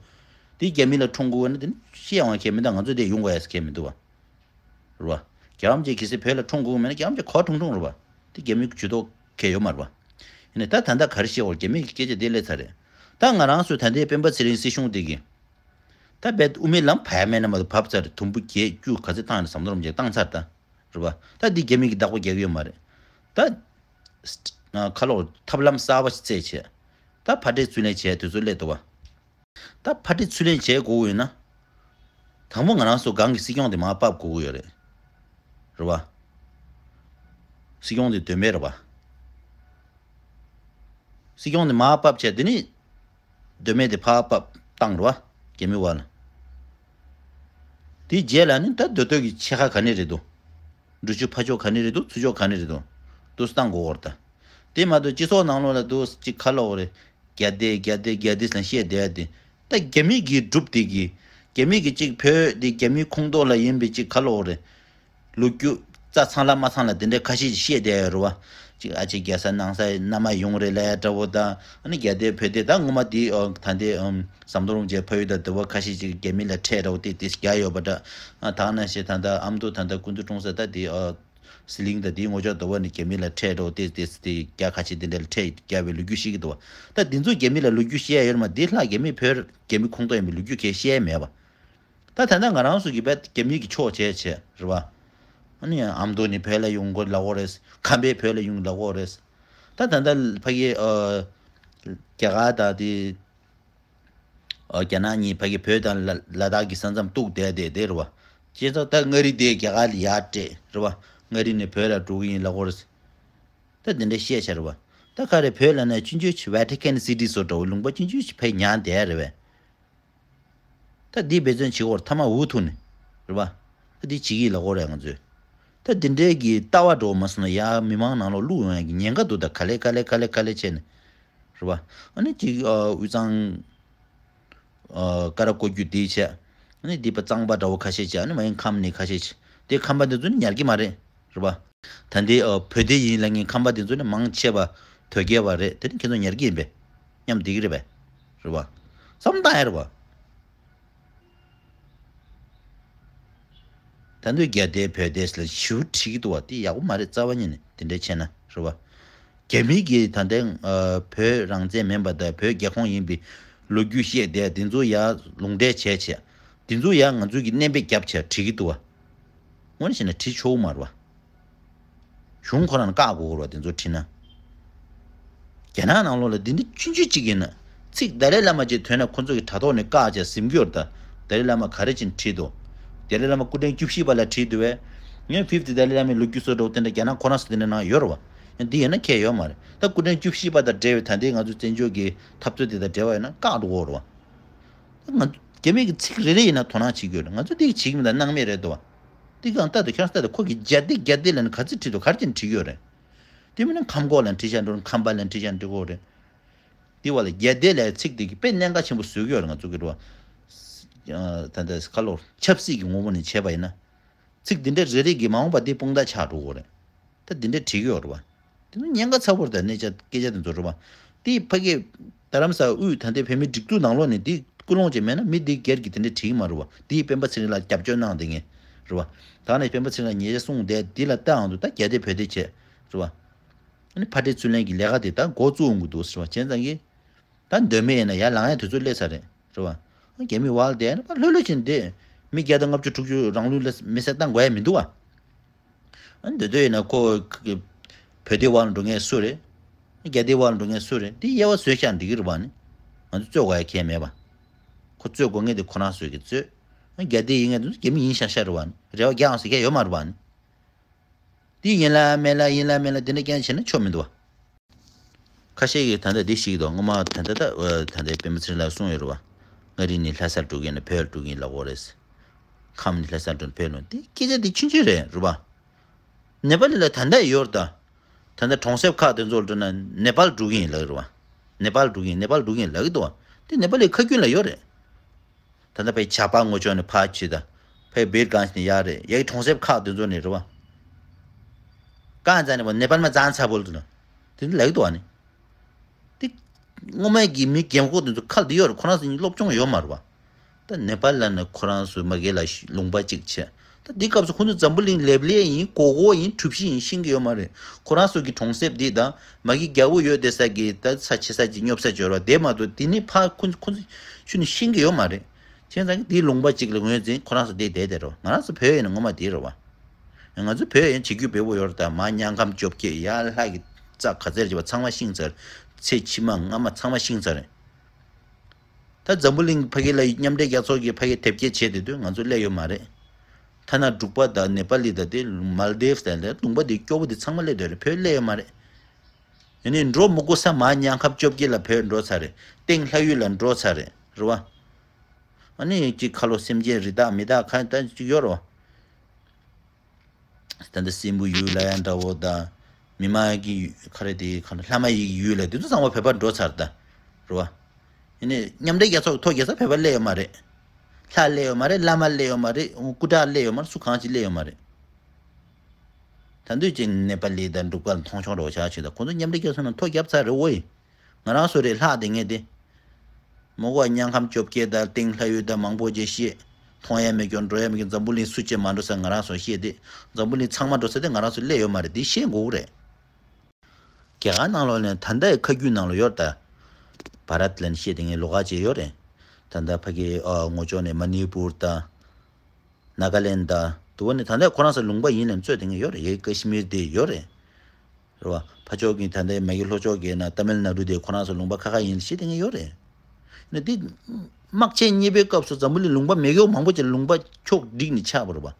དེ་རྒྱ་མི་ལ་འཁྲུངས་དགོས་ན་དེ་ནི་བཤད་ཡོང་བ་ཁས་མི་འདུག་ང་ཚོ་དེ་ཡོང་དགོས་ཡ་ཟེར་ཁས་མི་འདུག་བ། རེད་བ། རྒྱ་རམ་ཅེ་གལ་སྲིད་བོད་ལ་འཁྲུངས་དགོས་མེད་ན་རྒྱ་རམ་ཅེ་ག་བ་ཁྲུང་ཁྲུང་རེད་བ། དེ་རྒྱ་མི་ཇུས་གཏོགས་མཁན་ཡོད་མ་རེད་བ། ཡིན་ནའི་ད་ད་ལྟ་ག་རེ་བཤད་དགོས། རྒྱ་མི་གི་སྐད་ཆ་དེ་སླེབས་ཚར་རེད། ད་ང་རང་ཚོའི་ད་ལྟའི་སྤེན་པ་ཚེ་རིང་སྲིད་གཞུང་དེ་གི། ད་རྦད་དབུ་མའི་ལམ་བབས་མེད་ན་མ་གཏོགས་བབས་ཚར་རེད། དུམ་བུ་བརྒྱད་བཅུ་ག་ཚོད་བཏང་ནས་ཟམ་གདོང་རིན་པོ་ཆེ་བཏང་ཚར་ད། རེད་བ། ད་འདི་རྒྱ་མི་གི་བདག་པོ་རྒྱག་གི་ཡོད་མ་རེད། ད། ཁ་ལོ་ཐབས་ལམ་གསར་པ་ཞིག་བཙལ་བྱས། ད་ཕར་འབྲེལ་ཚུར་ལེན་བྱས་དུས་ཚོད་སླེབས་འདུག་བ། ད་ཕར་འབྲེལ་ཚུར་ལེན་བྱེད་དགོས་ཡོད་ན། དང་པོ་ང་རང་ཚོ་སྒང་གི་སྲིད་སྐྱོང་དེ་མར་ཕབ་དགོས་ཀྱི་ཡོད་རེད། རེད་བ། སྲིད་སྐྱོང་དེ་དོན་མེད་རེད་བ། སྲིད་སྐྱོང་དེ་མར་ཕབ་བྱས་དེ་ནི། དོན་མེད་དེ་ཕར་ཕབ་བཏང་རེད་བ། རྒྱ་མི་བ་ལ། དེའི་རྗེས་ལ་ནི་ད་མདོ་སྟོད་ཀྱི་ཆེ་ཁག་ག་ནས་རེད་འདུག་འབྲུ་ཆུ་ཕར་ཕྱོགས་ག་ནས་རེད་འདུག་ཚུར་ཕྱོགས་ག་ནས་རེད་འདུག་འདུག་སེ་བཏང་དགོས་ཀྱི་རེད་ད། དེ་མ་གཏོགས་སྤྱི་ཚོགས་ནང་ལོགས་ལ་འདུག་སེ་གཅིག་ཁ་ལོག་རེད། རྒྱ་སྡེ་རྒྱ་སྡེ་རྒྱ་སྡེ་ཟེར་བཤད་བསྡད་ཡ་དེ། ད་རྒྱ་མི་གི་གྲུབ་དེ་གི། རྒྱ་མི་གི་གཅིག་བོད་དེ་རྒྱ་མིའི་ཁོངས་གཏོགས་ལ་ཡིན་པའི་གཅིག་ཁ་ལོག་རེད། ལོ་རྒྱུས་རྩ་ཚང་ལ་མ་ཚང་ལ་དེ་འདྲའི་ཁ་ཤས་ཤིག་བཤད་བསྡད་ཡོད་རེད་བ། གཅིག་ཨ་ཅེ་རྒྱལ་ས་ནང་ས་མནའ་མ་ཡོང་རེད་ལབ་ཡ་འདྲ་བོ་དང་ཨ་ནི་རྒྱ་སྡེ་བོད་སྡེ་ད་ངོ་མ་དེ་ཨ་ད་ལྟའི་ཨམ་ཟམ་གདོང་རིན་པོ་ཆེ་ཕ་ཡུལ་དང་འདི་བ་ཁ་ཤས་ཅིག་རྒྱ་མི་ལ་ཁྲལ་འདྲ་བོ་དེ་དེ་རྒྱག་ཡོད་པ་འདྲ། ཨ་ད་ག་ནང་བཞིན་ད་ལྟ་ཨ་མདོ་ད་ལྟ་སྐུ་མདུན་གྲོངས་ས་ད་དེ་ཨ་ཟི་ལིང་དང་དེའི་ངོ་ཅོག་འདི་བ་ནི་རྒྱ་མི་ལ་ཁྲལ་འདྲ་བོ་དེ་དེ་དེ་རྒྱ་ཁ་ཤས་དེ་འདྲ་ལ་ཁྲལ་རྒྱག་པའི་ལོ་རྒྱུས་ཤིག་གི་འདུག་བ། ད་དེ་ཚོ་རྒྱ་མི་ལ་ལོ་རྒྱུས་བཤད་ཡ་ཡོད་རེད་མ་དེ་ལྷག་རྒྱ་མི་བོད་རྒྱ་མི་ཁོངས་གཏོགས་ཡིན་པའི་ལོ་རྒྱུས་གས་བཤད་ཡ་མེད་པ། ད་ད་ལྟ་ང་རང་ཚོ་གི་བས་རྒྱ་མི་གི་ཕྱོགས་བྱས་བྱས་རེད་བ། ཨ་ནི་ཨ་མདོ་ནི་བོད་ལ་ཡོང་དགོས་ལབ་དགོས་རེད། ཁམས་པའི་བོད་ལ་ཡོང་ལབ་དགོས་རེད། ད་ད་ལྟ་ཕ་གི་ཨ་རྒྱ་གར་དང་དེ་ཨ་རྒྱ་ནག་གཉིས་ཕ་གི་བོད་དང་ལ་ལ་དྭགས་ཀྱི་ས་མཚམས་གཏུགས་བསྡད་བསྡད་བསྡད་རེད་བ། བྱས་ཙང་ད་མངའ་རིས་དེ་རྒྱ་གར་ལ་ཡར་སྤྲད་རེད་བ། མངའ་རིས་ནས་བོད་ལ་འགྲོ་གི་ཡིན་ལབ་དགོས་རེད། ད་དེ་འདྲ་བཤད་བྱས་རེད་བ། ད་ག་རེ་བོད་ལ་ན་ཆུང་ཆུང་ཆུ་ཝེ་ཊི་ཀན་སི་ཊི་བཟོ་འདྲ་བོ་ལུང་པ་ཆུང་ཆུང་ཆུ་ཕ་གི་ཉར་བསྡད་རེད་བས། ད་འདི་འབད་བརྩོན་བྱེད་དགོས་རེད་ཐ་མ་འུ་ཐུག་ནས་རེད་པ། ད་འདི་བྱེད་ཀྱི་ལ་གོ་རེད་ང་ཚོས། ད་འདི་འདྲའི་གི་ལྟ་བ་འགྲོ་མ་སོང་ན་ཡ་མི་མང་ནང་ལོགས་བླུག་ཡོང་ཡ་གི་ཉེན་ཁ་འདུག་ད་ག་ལེ་ག་ལེ་ག་ལེ་ག་ལེ་བྱས་ནས་རེད་པ། ཨ་ནི་ཅིག་ཨ་དབུས་གཙང་ཨ་ཀ་ར་བསྐོར་རྒྱུ་འདི་བྱས། ཨ་ནི་འདི་པ་གཙང་པ་འདྲ་བོ་ཁ་ཤས་བྱས་ཨ་ནི་མ་ཡིན་ཁམས་ནི་ཁ་ཤས་བྱས་དེ་ཁམས་པ་འདི་ཚོ་ནི་ཉར་གི་མ་རེད་རེད་པ། ད་འདི་ཨ་བོད་སྡེ་ཡིན་ལབ་མཁན་ཁམས་པ་འདི་ཚོ་ནི་མང་ཆེ་བ་དོལ་རྒྱལ་བ་རེད་དེ་ནི་ཁྱེད་ཚོ་ཉར་གི་ཡིན་པས་སྙམ་བསྡད་ཀྱི་རེད་པས་རེད་པ། བསམ་བཏང་ཡ་རེད་པ། ད་འདོད་རྒྱ་སྡེ་བོད་སྡེ་ལ་ཞུ་ཁྲིད་ཀྱི་འདུག་བ་དེ་ཡག་པོ་མ་རེད་རྩ་བ་ཉིད་ནས་དེ་འདྲ་བྱས་ན་རེད་བ། རྒྱ་མི་གིས་ད་ལྟའི་བོད་རང་བཙན་མིན་པ་དང་བོད་རྒྱ་ཁོངས་ཡིན་པའི་ལོ་རྒྱུས་བཤད་བསྡད་དེ་ཚོ་ཡར་ལུང་འདྲེན་བྱས་བྱས་དེ་ཚོ་ཡར་ང་ཚོ་གིས་གནོན་པ་བརྒྱབ་བྱས་ཁྲིད་ཀྱི་འདུག་བ། དངོས་གནས་བྱས་ན་ཁྲིད་ཆོག་གི་མ་རེད་བ། གཞུང་ཁོ་རང་ལ་བཀག་དགོས་རེད་བ་དེ་ཚོ་ཁྲིད་ན། རྒྱ་ནག་ནང་ལོགས་ལ་འདི་འདྲ་ཆུང་ཆུང་གཅིག་ཡིན་ན། ཚིག་ཏཱ་ལའི་བླ་མ་ཅིག་ཐོན་ན་ཁོ་ཚོ་གི་དྲ་ཐོག་ནས་བཀག་བྱས་ཟིན་གྱི་ཡོད་རེད་ད། ཏཱ་ལའི་བླ་མ་ག་རེ་བྱས་ནས་ཁྲིད་འདུག་ཏཱ་ལའི་བླ་མ་སྐུ་ཕྲེང་བཅུ་བཞི་པ་ལ་ཁྲིད་འདུག་བས། ངས་ཕིབ་ཏི་ཏཱ་ལའི་བླ་མའི་ལོ་རྒྱུས་སོགས་འདྲ་བོ་དེ་འདྲ་རྒྱ་ནག་ཁོ་རང་ཚོ་དེ་འདྲ་ནང་ཡོད་རེད་བ། འདི་ཡིན་ན་ཁྱད་ཡོད་མ་རེད། ད་སྐུ་ཕྲེང་བཅུ་བཞི་པ་དང་འབྲེལ་བའི་ད་ལྟའི་ང་ཚོའི་བཙན་བྱོལ་གྱི་འཐབ་རྩོད་དེ་དང་འབྲེལ་བ་ཡོད་ན་བཀག་འགྲོ་གི་ཡོད་རེད་བ། ང་རྒྱ་མི་གི་ཚིག་རེ་རེ་ཡིན་ན་དོ་སྣང་བྱེད་ཀྱི་ཡོད་རེད། ང་ཚོ་འདི་གི་བྱེད་ཀྱི་མི་འདུག་སྣང་མེད་རེད་འདུག་བ། འདི་གང་ལྟ་དུ་ཁྱེད་རང་ལྟ་དུ་ཁོ་གི་རྒྱ་སྡེ་རྒྱ་སྡེ་ལབ་ན་ག་ཚོད་ཁྲིད་འདུག་ག་རེ་བྱས་ནས་ཁྲིད་ཀྱི་ཡོད་རེད། དེ་མིན་ན་ཁམས་ཁོག་ལ་ཁྲིད་བཞག་འགྲོ་ཁམས་པ་ལ་ཁྲིད་བཞག་འགྲོ་གི་རེད། འདི་བ་ལ་རྒྱ་སྡེ་ལབ་ཚིག་འདི་གི་དཔེ་གནད་འགག་ཆེན་པོ་བཟོས་ཀྱི་ཡོད་རེད་ང་ཚོ་གི་འགྲོ་བ། ད་ལྟ་ཁ་ལོ་ཆབ་སྲིད་ཀྱི་ངོ་བོ་ནས་བྱས་པ་ཡིན་ན། ཚིག་འདི་འདྲ་རེ་རེ་གིས་མ་འོངས་པ་འདི་དཔུང་རྡང་ཆགས་འགྲོ་གི་རེད། ད་འདི་འདྲ་བྲིས་ཀྱི་ཡོད་རེད་བ། དེ་ནི་ཉེན་ཁ་ཚ་པོ་རེད་ད་གནས་ཆ་སྐད་ཆ་དེ་ཚོ་རེད་བ། དེ་ཕ་གི་རྡ་རམ་ས་དབུས་ད་ལྟའི་བོད་མིའི་སྒྲིག་འཛུགས་ནང་ལོགས་ནས་དེ་ཀུན་སློང་ཅིག་མེད་ན་མི་དེ་སྒེར་གྱི་དེ་འདྲ་བྲིས་ཀྱི་མ་རེད་བ། དེ་སྤེན་པ་ཚེ་རིང་ལགས་རྒྱབ་སྐྱོར་གནང་བསྡད་མཁན་རེད་བ། ད་ནས་སྤེན་པ་ཚེ་རིང་ལགས་ཉེས་ཆད་སྲུང་བསྡད་དེ་ལ་ལྟ་འང་དུ་ད་རྒྱ་སྡེ་བོད་སྡེ་བྱས་རེད་བ། ཨ་ནི་ཕ་སྦྲེལ་ཚུར་ལེན་གྱི་ལས་ཀ་དེ་ད་འགོ་བཙུགས་འོང་གི་འདུག་ཟེར་བ་བྱས་ཙང་གི། ད་འདོད་མེད་ཡིན་ན་ཡར་ལངས་ཡ་དུས་ཚོད་སླེབས་ཚར་རེད་རེད་བ། རྒྱ་མི་བར་དེ་ཡང་ཕར་ལྷོད་ལྷོད་བྱས་ནས་བསྡད། མི་བརྒྱ་དང་ལྔ་བཅུ་དྲུག་ཅུ་རང་ལུས་ལ་མེ་སྲེག་བཏང་དགོས་ཡ་མི་འདུག་བ། ཨ་འདོད་འདོད་ཡིན་ན་ཁོ་བོད་དེ་བར་ལ་འགྲོ་མཁན་སུ་རེད། རྒྱ་དེ་བར་ལ་འགྲོ་མཁན་སུ་རེད་དེ་དབྱེ་བ་བཟོས་བཞག་འགྲིག་གི་རེད་བ་ནི། ང་ཚོ་རྩོད་དགོས་ཡ་གང་ཡང་མེད་པ། ཁོ་རྩོད་དགོས་མཁན་དེ་ཁོ་རང་ཚོས་ཀྱི་རྩོད། རྒྱ་དེ་ཡིན་མཁན་དེ་ཚོ་རྒྱ་མི་ཡིན་ཤག་ཤག་རེད་བ་ནི་རེ་བ་རྒྱག་ཡོང་ཟེར་མཁན་ཡོད་མ་རེད་བ་ནི། དེ་ཡིན་ལ་མེད་ལ་ཡིན་ལ་མེད་ལ་དེ་འདྲ་རྐྱང་བྱས་ན་ཆོ་མི་འདུག་བ། ཁ་ཤས་ཀྱིས་ད་ལྟ་འདི་ཞིག་འདུག་སྔོན་མ་ད་ལྟ་ད་ད་ལྟའི་སྤེན་པ་ཚེ་རིང་ལགས་གསུངས་ཡོད་རེད་བ། མངའ་རིས་ནས་ལྷ་སར་འགྲོ་གི་ཡིན་ན་བོད་ལ་འགྲོ་གི་ཡིན་ལབ་ཀྱི་ཡོད་རེད། ཁམས་ནས་ལྷ་སར་འགྲོ་ན་བོད་ལ་འདི་སྐད་ཆ་འདི་ཆུང་ཆུང་རེད་རེད་བ། ནེ་པ་ལི་ལ་ད་ལྟ་ཡོད་རེད་ད། ད་ལྟ་གྲོང་གསེབ་ཁག་དེ་ཚོ་ལ་འགྲོ་ན་ནེ་པ་ལ་འགྲོ་གི་ཡིན་ལབ་ཀྱི་རེད་བ། ནེ་པ་ལ་འགྲོ་གི་ཡིན་ནེ་པ་ལ་འགྲོ་གི་ཡིན་ལབ་ཀྱི་འདུག་བ། དེ་ནེ་པ་ལི་ཁ་རྒྱུན་ལ་ཡོད་རེད། ད་ལྟ་ཕའི་ཇག་པ་ངོ་ཅོག་ནས་ཕར་ཕྱིན་ད། ཕའི་བིར་གང་ཞིག་ནས་ཡར་རེད་ཡ་གི་གྲོང་གསེབ་ཁག་དེ་ཚོ་ནས་རེད་བ། གང་ཙམ་ནས་བ་ནེ་པ་ལ་མ་ཙང་ཚ་བོ་ལ་དུ་ན། དེ་འདི་ལབ་ཀྱི་འདུག་བ་ནི། དེ། སྔོན་མའི་གི་མི་རྒན་གོག་དེ་ཚོ་ཁ་ལ་དེ་ཡོད་རེད་ཁོ་རང་ཚོ་སློབ་སྦྱོང་ཡོད་མ་རེད་བ། ད་ནེ་པ་ལ་ནི་ཁོ་རང་ཚོ་མ་གི་ལ་ལུང་པ་གཅིག་བྱས། ད་འདི་སྐབས་སུ་ཁོ་ཚོ་འཛམ་བུ་གླིང་ལེབ་ལེ་ཡིན་གོ་གོ་ཡིན་གྲུ་བཞི་ཡིན་ཤེས་ཀྱི་ཡོད་མ་རེད། ཁོ་རང་ཚོ་གི་གྲོང་གསེབ་འདི་དང་མ་གི་རྒྱལ་པོ་ཡོད་བསྡད་ས་གི་ད་ས་ཆེ་ས་ཅིག་སྙོབ་ས་འབྱོར་བ་དེ་མ་གཏོགས་དེ་ནི་ཕ་ཁོ་ཁོ་ཚོ་ཆུ་ནི་ཤེས་ཀྱི་ཡོད་མ་རེད། བྱས་ཙང་གི་དེའི་ལུང་པ་གཅིག་ལ་ངོས་འཛིན་ཁོ་རང་ཚོ་དེ་བསྡད་བསྡད་རེད་བ། ང་རང་ཚོ་བོད་ཡིན་ན་ངོ་མ་དེ་རེད་བ། ང་ཚོ་བོད་ཡིན་བྱེད་རྒྱུ་འབེལ་པོ་ཡོད་རེད་ད་མ་ཉང་ཁམས་བཅོ་བརྒྱད་ཡར་ལྷ་གི་རྩ་ག་ཚད་བྱེད་པ་ཚང་མ་ཤིང་ཚར། ཚེ་ཕྱི་མ་སྔ་མ་ཚང་མ་ཤིང་ཚར་རེད། ད་འཛམ་བུ་གླིང་ཕ་གི་ལ་མཉམ་འབྲེལ་རྒྱལ་ཚོགས་ཀྱིས་ཕ་གི་དེབ་སྐྱེལ་བྱས་བསྡད་དུས་ང་ཚོ་སླེབས་ཡོད་མ་རེད། ཐ་ན་འབྲུག་པ་དང་ནེ་པ་ལི་དང་དེ་མལ་དིབ་དང་ལས་ལུང་པ་དེ་སྐྱོ་བོ་དེ་ཚང་མ་སླེབས་བསྡད་རེད་བོད་སླེབས་ཡོད་མ་རེད། ཡིན་ནའི་འགྲོ་མི་དགོས་ས་མ་ཉང་ཁམས་བཅོ་བརྒྱད་ལ་བོད་འགྲོ་ཚར་རེད་སྟེང་ལྷ་ཡུལ་ལ་འགྲོ་ཚར་རེད་རེད་བ། ཨ་ནི་གཅིག་ཁ་ལོ་སེམས་ཅན་རི་དྭགས་མི་དྭགས་ཁ་ད་གཅིག་ཡོད་རེད་བ། ད་ལྟ་སྲིན་པོ་ཡུལ་ལ་ཡ་འདྲ་བོ་དང་། མི་མ་གི་ཡུལ་ག་རེ་དེ་ག་རེ་ལྷ་མ་ཡི་གི་ཡུལ་ལ་དེ་ཚོ་ཚང་མ་བོད་པར་འགྲོ་ཚར་ད། རེད་བ། ཡིན་ནའི་མཉམ་འབྲེལ་རྒྱལ་ཚོགས་ཐོ་རྒྱག་ས་བོད་པ་སླེབས་ཡོད་མ་རེད། ལྷ་སླེབས་ཡོད་མ་རེད། བླ་མ་སླེབས་ཡོད་མ་རེད། སྐུ་དྲག་སླེབས་ཡོད་མ་རེད། སུ་གང་ཅིག་སླེབས་ཡོད་མ་རེད། ད་དུས་ཅིག་ནེ་པ་ལི་དང་འབྲུག་པ་ལ་མཐོང་ཆུང་རོགས་བྱ་བྱེད་ད། ཁོང་ཚོ་མཉམ་འབྲེལ་རྒྱལ་ཚོགས་ནང་ཐོ་བརྒྱབ་ཚར་རེད་འོ་ཡི། ང་རང་ཚོ་རེད་ལྷག་དེ་ངས་དེ། མོ་གོ་དམྱལ་ཁམས་བཅོ་བརྒྱད་དང་སྟེང་ལྷ་ཡུལ་དང་མང་པོ་ཅིག་བཤད། མཐོང་ཡ་མེད་ཀྱང་འགྲོ་ཡ་མེད་ཀྱང་འཛམ་བུ་གླིང་སུ་གཅིག་མ་འགྲོ་ས་ང་རང་ཚོ་བཤད་དེ། འཛམ་བུ་གླིང་ཚང་མ་འགྲོ་ས་དེ་ང་རང་ཚོ་སླེབས་ཡོད་མ་རེད། དེ་ཤེས་དགོས་རེད། རྒྱ་གར་ནང་ལོགས་ནས་ད་ལྟའི་ཁ་རྒྱུན་ནང་ལ་ཡོད་ད། བྷ་རད་ལ་ནི་བཤད་དེ་ངས་ལོགས་ཀ་བྱས་ཡོད་རེད། ད་ལྟ་ཕ་གི་ཨ་ངོ་ཅོག་ནས་མ་ནི་པུར་དང་། ནཱ་ག་ལེན་དང་དུ་བ་ནི་ད་ལྟ་ཁོ་རང་ཚོ་ལུང་པ་ཡིན་ལ་རྩོད་དེ་ངས་ཡོད་རེད། ཡ་གི་ཀ་ཤི་མིར་དེ་ཡོད་རེད། རེད་བ། ཕ་ཕྱོགས་ཀྱི་ད་ལྟའི་མ་གི་ལྷོ་ཕྱོགས་ཀྱི་ན་ཏ་མིལ་ནཱ་ཌུ་དེ་ཁོ་རང་ཚོ་ལུང་པ་ཁ་ཁ་ཡིན་ཞེས་དེ་ངས་ཡོད་རེད། ནི་དེ། དམག་ཆེན་གཉིས་པའི་སྐབས་སུ་འཛམ་བུ་གླིང་ལུང་པ་མེ་སྒྱོགས་མང་པོ་ཅིག་ལུང་པ་ཕྱོགས་བསྒྲིགས་ནས་ཆགས་པ་རེད་བ།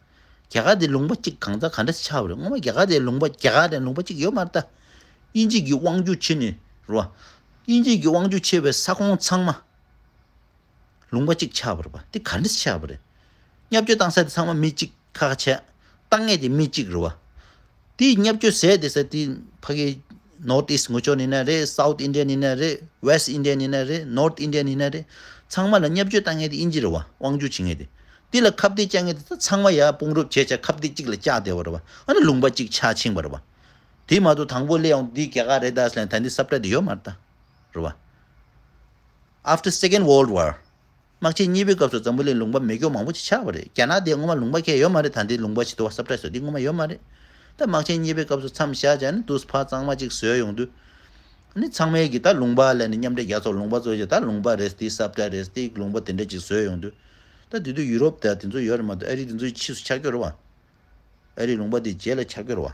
རྒྱ་གར་དེ་ལུང་པ་གཅིག་གང་ཚ་གང་འདྲ་ཆགས་པ་རེད། སྔོན་མ་རྒྱ་གར་དེ་ལུང་པ་རྒྱ་གར་དེ་ལུང་པ་གཅིག་ཡོད་མ་རེད་ད། དབྱིན་ཇི་གི་དབང་སྒྱུར་བྱས་ནས་རེད་བ། དབྱིན་ཇི་གི་དབང་སྒྱུར་བྱས་པའི་ས་ཁོངས་ཚང་མ། ལུང་པ་གཅིག་ཆགས་པ་རེད་པ། དེ་ག་འདྲ་ཆགས་པ་རེད། བརྙས་བཅོས་བཏང་ས་དེ་ཚང་མ་མི་གཅིག་ཁ་ཁ་བྱས། བཏང་མཁན་དེ་མི་གཅིག་རེད་བ། དེ་བརྙས་བཅོས་ཟེར་དེ་ས་དེ་ཕ་གི་North East ངོས་ཕྱོགས་ནས་ན་རེད། South India ནས་ན་རེད། West India ནས་ན་རེད། North India ནས་ན་རེད། ཚང་མ་ལ་བརྙས་བཅོས་བཏང་མཁན་དེ་དབྱིན་ཇི་རེད་བ། དབང་སྒྱུར་བྱེད་མཁན་དེ། དེ་ལ་ཁ་གཏད་བཅག་མཁན་དེ་ཚང་མ་ཡར་དཔུང་རོགས་བྱས་བྱས་ཁ་གཏད་གཅིག་ལ་བཅག་བསྡད་པ་རེད་བ། ཨ་ནི་ལུང་པ་གཅིག་ཆགས་ཕྱིན་པ་རེད་བ། དེ་མ་གཏོགས་དང་པོ་སླེབས་ཡོང་འདི་རྒྱ་གར་རེད་ད་ཟེར་ལན་ད་འདི་ས་བཀྲ་དེ་ཡོད་མ་རེད་ད། རེད་བ། After Second World War། དམག་ཆེན་གཉིས་པའི་སྐབས་སུ་འཛམ་བུ་གླིང་ལུང་པ་མེ་སྒྱོགས་མང་པོ་ཅིག་ཆགས་པ་རེད། རྒྱ་ནག་དེ་སྔོན་མ་ལུང་པ་ཁྱད་ཡོད་མ་རེད། ད་འདི་ལུང་པ་ཞིག་འདུག་བ། ས་བཀྲ་ཟེར་འདི་སྔོན་མ་ཡོད་མ་རེད། ད་དམག་ཆེན་གཉིས་པའི་སྐབས་སུ་མཚམས་བཞག་བྱས་ནས་དུས་ཕར་གཙང་མ་ཅིག་བཟོས་ཡོང་དུས། ནི་ཚང་མས་ཀྱི་ད་ལུང་པ་ལ་ནི་མཉམ་འབྲེལ་རྒྱལ་ཚོགས་ལུང་པ་ཚོ་ཞིག་ད་ལུང་པ་རེད། དེ་ས་བཀྲ་རེད། དེ་ལུང་པ་དེ་འདྲ་ཅིག་བཟོས་ཡོང་དུས། ད་དེ་དུས་ཡུ་རོབ་དང་དེ་ཚོ་ཡོད་རེད་མ་གཏོགས་ཨ་རི་དེ་ཚོ་ཕྱིས་སུ་ཆགས་ཀྱི་རེད་བ། ཨ་རི་ལུང་པ་དེ་རྗེས་ལ་ཆགས་ཀྱི་རེད་བ།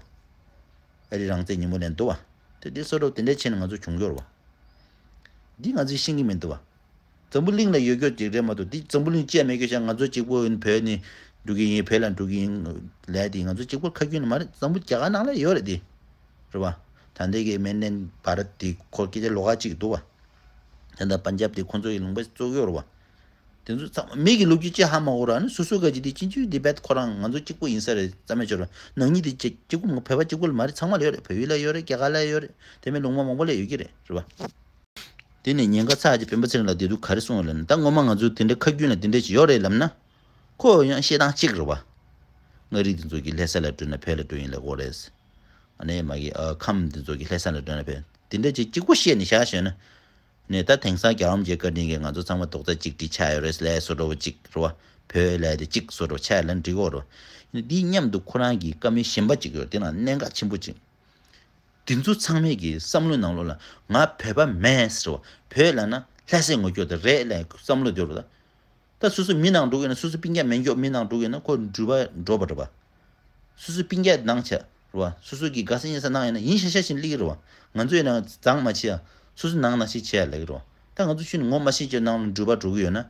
ཨ་རི་རང་བཙན་ཉིན་མོ་ནས་འདུག་བ། དེ་དེ་སོ་སོ་དེ་འདྲ་བྱས་ནས་ང་ཚོ་བྱུང་ཡོད་རེད་བ། འདི་ང་ཚོས་ཤེས་ཀྱི་མི་འདུག་བ། འཛམ་བུ་གླིང་ལ་ཡོད་རྒྱུ་ཅིག་རེད་མ་གཏོགས་འདི་འཛམ་བུ་གླིང་བཅས་མེད་རྒྱུ་ཞིག་ང་ཚོ་གཅིག་པོ་ཡིན་བོད་ནས་འགྲོ་གི་ཡིན། བོད་ལ་འགྲོ་གི་ཡིན་ལས་དེ་ང་ཚོ་གཅིག་པོ་ཁ་རྒྱུན་ནས་མ་རེད། འཛམ་བུ་རྒྱ་གར་ནང་ལ་ཡོད་རེད་དེ། རེད་བ། ད་ལྟའི་གི་མེན་ལེན་བྷ་རད་དེ་ཁོ་སྐད་ཆ་ལོགས་ཀ་གཅིག་འདུག་བ། ད་ལྟ་པན་ཇབ་དེ་ཁོ་ཚོ་ཡི་ལུང་པ་བཙུགས་ཡོད་རེད་བ། དེ་ཚོ་ཚང་མ་མི་གི་ལོ་རྒྱུས་ཅི་ཧ་མ་གོ་ར་ནི་སོ་སོ་ག་ཅི་དེ་ཅི་ཅི་དེ་བེད་ཁོ་རང་ང་ཚོ་གཅིག་པོ་ཡིན་ས་རེད་རྩ་མེད་ཆོར་བ། ནག་ཉེས་དེ་གཅིག་གཅིག་པོ་མ་བོད་པ་གཅིག་པོ་ལ་མ་རེད། ཚང་མ་ལ་ཡོད་རེད། བལ་ཡུལ་ལ་ཡོད་རེད། རྒྱ་གར་ལ་ཡོད་རེད། དེ་མིན་ལུང་པ་མང་པོ་ལ་ཡོད་ཀྱི་རེད། རེད་བ། དེ་ནས་ཉེན་ཁ་ཚ་ཅིག་སྤེན་པ་ཚེ་རིང་ལགས་དེ་དུས་ག་རེ་གསུངས་ཡོད་ལབ་ན། ད་སྔོན་མ་ང་ཚོ་དེ་འདྲ་ཁ་རྒྱུན་ལ་དེ་འདྲ་ཅིག་ཡོད་རེད་ལབ་ན། ཁོ་ཡང་བཤད་སྟངས་གཅིག་རེད་བ། མངའ་རིས་དེ་ཚོ་གི་ལྷ་ས་ལ་འགྲོ་ན་བོད་ལ་འགྲོ་ཡིན་ལབ་དགོས་རེད། ཨ་ནི་མ་གི་ཨ་ཁམས་དེ་ཚོ་གི་ལྷ་ས་ལ་འགྲོ་ན་བོད་དེ་འདྲ་ཅིག་གཅིག་པོ་བཤད་ནས་བཞག་ཞོན་ན། ནས་ད་དེང་སང་རྒྱལ་བ་རིན་པོ་ཆེ་བཀའ་དྲིན་གྱིས་ང་ཚོ་ཚང་མ་རྡོག་རྩ་གཅིག་སྒྲིལ་ཆགས་ཡོད་རེད་ལས་བཟོ་འདྲ་བོ་གཅིག་རེད་བ། བོད་ལས་དེ་གཅིག་བཟོ་འདྲ་བོ་ཆགས་ཡོད་ལ་འགྲིག་གོ་རེད་བ། ནས་འདིའི་མཉམ་དུ་ཁོ་རང་གི་བཀའ་མོལ་གཞན་པ་གཅིག་ཡོད། དེ་ནང་གནད་འགག་ཆེན་པོ་གཅིག་དེ་ཚོ་ཚང་མས་ཀྱི་བསམ་བློའི་ནང་ལོགས་ལ་ང་བོད་པ་མིན་ཟེར་བ། བོད་ལབ་ན་ལྷ་སའི་ངོ་སྐྱོར་དེ་རེད་ལབ་བསམ་བློ་སྦྱོར་བ་དང་། ད་སོ་སོ་མི་ནང་འགྲོ་གི་ཡིན་ན་སོ་སོ་སྤུན་ཀྱག་མེད་མགྱོགས་མི་ནང་འགྲོ་གི་ཡིན་ན་ཁོ་འགྲུལ་པ་འགྲོ་བ་རེད་བ། སོ་སོ་སྤུན་ཀྱག་ནང་བྱས་རེད་བ། སོ་སོ་གི་དགའ་ས་གཉེན་ས་ནང་ཡིན་ན་ཡིན་ཤ་ཤ་བཞིན་སླེབས་ཀྱི་རེད་བ། ང་ཚོ་ཡིན་ན་མཛངས་མ་བྱེད་ཡ། སོ་སོ་ནང་ནང་བཞིན་བྱེད་ཡ་ལབ་ཀྱི་རེད་བ། ད་ང་ཚོ་ཤུལ་ནས་ངོ་མ་ཤེས་ཀྱི་ནང་ལ་འགྲུལ་པ་འགྲོ་གི་ཡོད་ན།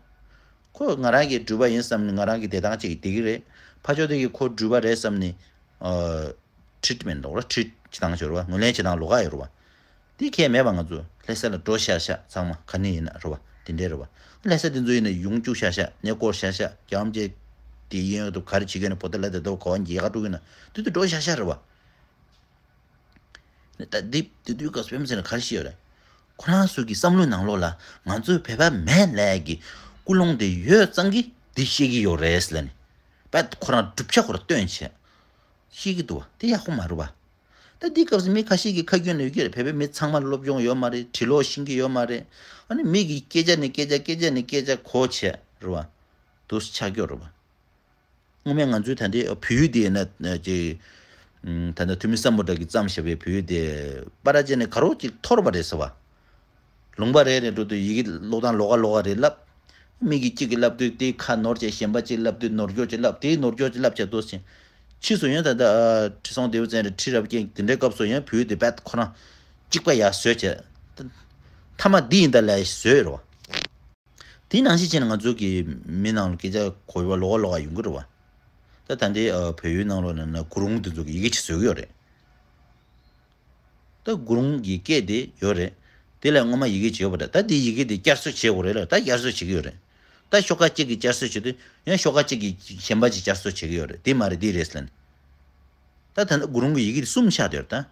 ཁོ་ང་རང་གི་འགྲུལ་པ་ཡིན་བསམ་ནས་ང་རང་གི་བདེ་ཐང་ཅིག་བསྡད་ཀྱི་རེད། ཕར་ཕྱོགས་དེ་གི་ཁོ་འགྲུལ་པ་རེད་བསམ་ནས། ཨ། ཁྲིད་མེན་འདུག་ར་ཁྲིད་བྱེད་སྟངས་ཤོར་བ་ངོས་ལེན་བྱེད་སྟངས་ལོགས་ཀ་ཡོད་རེད་བ། དེ་ཁྱད་མེད་པ་ང་ཚོ་ལྷ་ས་ལ་འགྲོ་ཤག་ཤག་ཚང་མ་ག་ནས་ཡིན་ན་རེད་བ། དེ་འདྲས་རེད་བ། ལྷ་ས་དེ་ཚོ་ཡིན་ན་ཡོང་བཅུག་ཤག་ཤག་གནས་སྐོར་ཤག་ཤག་རྒྱ་ཨམ་ཅེ་དེ་ཡིན་ཡོད་དུ་ག་རེ་བྱེད་མཁན་ནི་པོ་ཏ་ལ་དེ་ཚོ་ག་བ་ཉེ་ག་འགྲོ་གི་ན་དེ་ཚོ་འགྲོ་ཤག་ཤག་རེད་བ། ད་དེ་དེ་དུས་སྐབས་སུ་སྤེན་པ་ཚེ་རིང་ག་རེ་བཤད་ཡོད་རེད། ཁོ་རང་ཚོ་གི་བསམ་བློའི་ནང་ལོགས་ལ་ང་ཚོའི་བོད་པ་མེད་ལབ་ཀྱི་ཀུན་སློང་དེ་ཡོད་ཙང་གི་དེ་བཤད་ཀྱི་ཡོད་རེད་ལབ་ནས། བས་ཁོ་རང་གྲུབ་ཆ་ཁོ་རང་སྟོན་བྱས། ཤེས་ཀྱི་འདུག་བ། དེ་ཡག་པོ་མ་རེད་བ། ད་འདི་སྐབས་སུ་མི་ཁ་ཤས་ཀྱིས་ཁ་རྒྱུན་ལ་ཡོད་ཀྱི་རེད། བོད་པའི་མི་ཚང་མ་སློབ་སྦྱོང་ཡོད་མ་རེད། འབྲི་ཀློག་ཤེས་ཀྱི་ཡོད་མ་རེད། ཨ་ནི་མི་གི་སྐད་ཆ་ནས་སྐད་ཆ་སྐད་ཆ་ནས་སྐད་ཆ་གོ་བྱས་རེད་བ། འདུག་སེ་ཆགས་ཀྱི་ཡོད་རེད་བ། སྔོན་མ་ང་ཚོའི་ད་ལྟའི་བོད་ཡིག་དེ་ན་ཅིག་ད་ལྟ་ཐུ་མི་སམ་བྷོ་ཊ་གིས་བརྩམས་བཞག་པའི་བོད་ཡིག་དེ་པ་ར་ཅན་ནས་ག་རོ་ཅིག་འཐོར་བ་རེད་ཟེར་བ། ལུང་པ་རེ་རེ་འགྲོ་དུས་ཡི་གེ་ཀློག་སྟངས་ལོགས་ཀ་ལོགས་ཀ་རེ་བསླབ། མི་གིས་གཅིག་གིས་བསླབ་དུས་དེའི་ཁ་ནོར་བྱས་གཞན་པ་གཅིག་བསླབ་དུས་ནོར་སྐྱོར་གཅིག་བསླབ། དེའི་ནོར་སྐྱོར་གཅིག་བསླབ་བྱས་འདུག་ཟིན། ཕྱིས་སུ་ཡང་ད་ལྟ་ཨ་ཁྲི་སྲོང་ལྡེའུ་བཙན་རེད། ཁྲི་རབས་རྒྱལ་དེ་འདྲའི་སྐབས་སུ་ཡང་བོད་ཡིག་དེ་རྦད་ཁོ་རང་གཅིག་པ་ཡར་བཟོས་བྱས། མཐའ་མ་འདི་ཡིན་ད་ལབ་བཟོས་རེད་བ། དེ་ནང་བཞིན་བྱས་ནས་ང་ཚོ་གི་མི་ནང་ལ་སྐད་ཆ་གོ་བ་ལོགས་ཀ་ལོགས་ཀ་ཡོང་གི་རེད་བ། ད་ད་ལྟའི་ཨ་བལ་ཡུལ་ནང་ལོགས་ནས་ན་གུ་རུང་དེ་ཚོ་གི་ཡི་གེ་ཅིག་བཟོས་ཀྱི་ཡོད་རེད། ད་གུ་རུང་གི་སྐད་དེ་ཡོད་རེད། དེ་ལ་སྔོན་མ་ཡི་གེ་ཅིག་ཡོད་པ་རེད། ད་དེ་ཡི་གེ་དེ་བསྐྱར་གསོ་བྱེད་དགོས་རེད་ལ་ད་བསྐྱར་གསོ་བྱེད་ཀྱི་ཡོད་རེད། ད་ཤོག་ཁག་གཅིག་གིས་བསྐྱར་གསོ་བྱེད་དུས་ཡང་ཤོག་ཁག་གཅིག་གིས་གཞན་པ་ཅིག་བསྐྱར་གསོ་བྱེད་ཀྱི་ཡོད་རེད། དེ་མ་རེད་དེ་རེད་ཟེར་ལབ་ནས། ད་ད་ལྟ་གུ་རུང་གི་ཡི་གེ་གསུམ་ཆགས་བསྡད་ཡོད་རེད་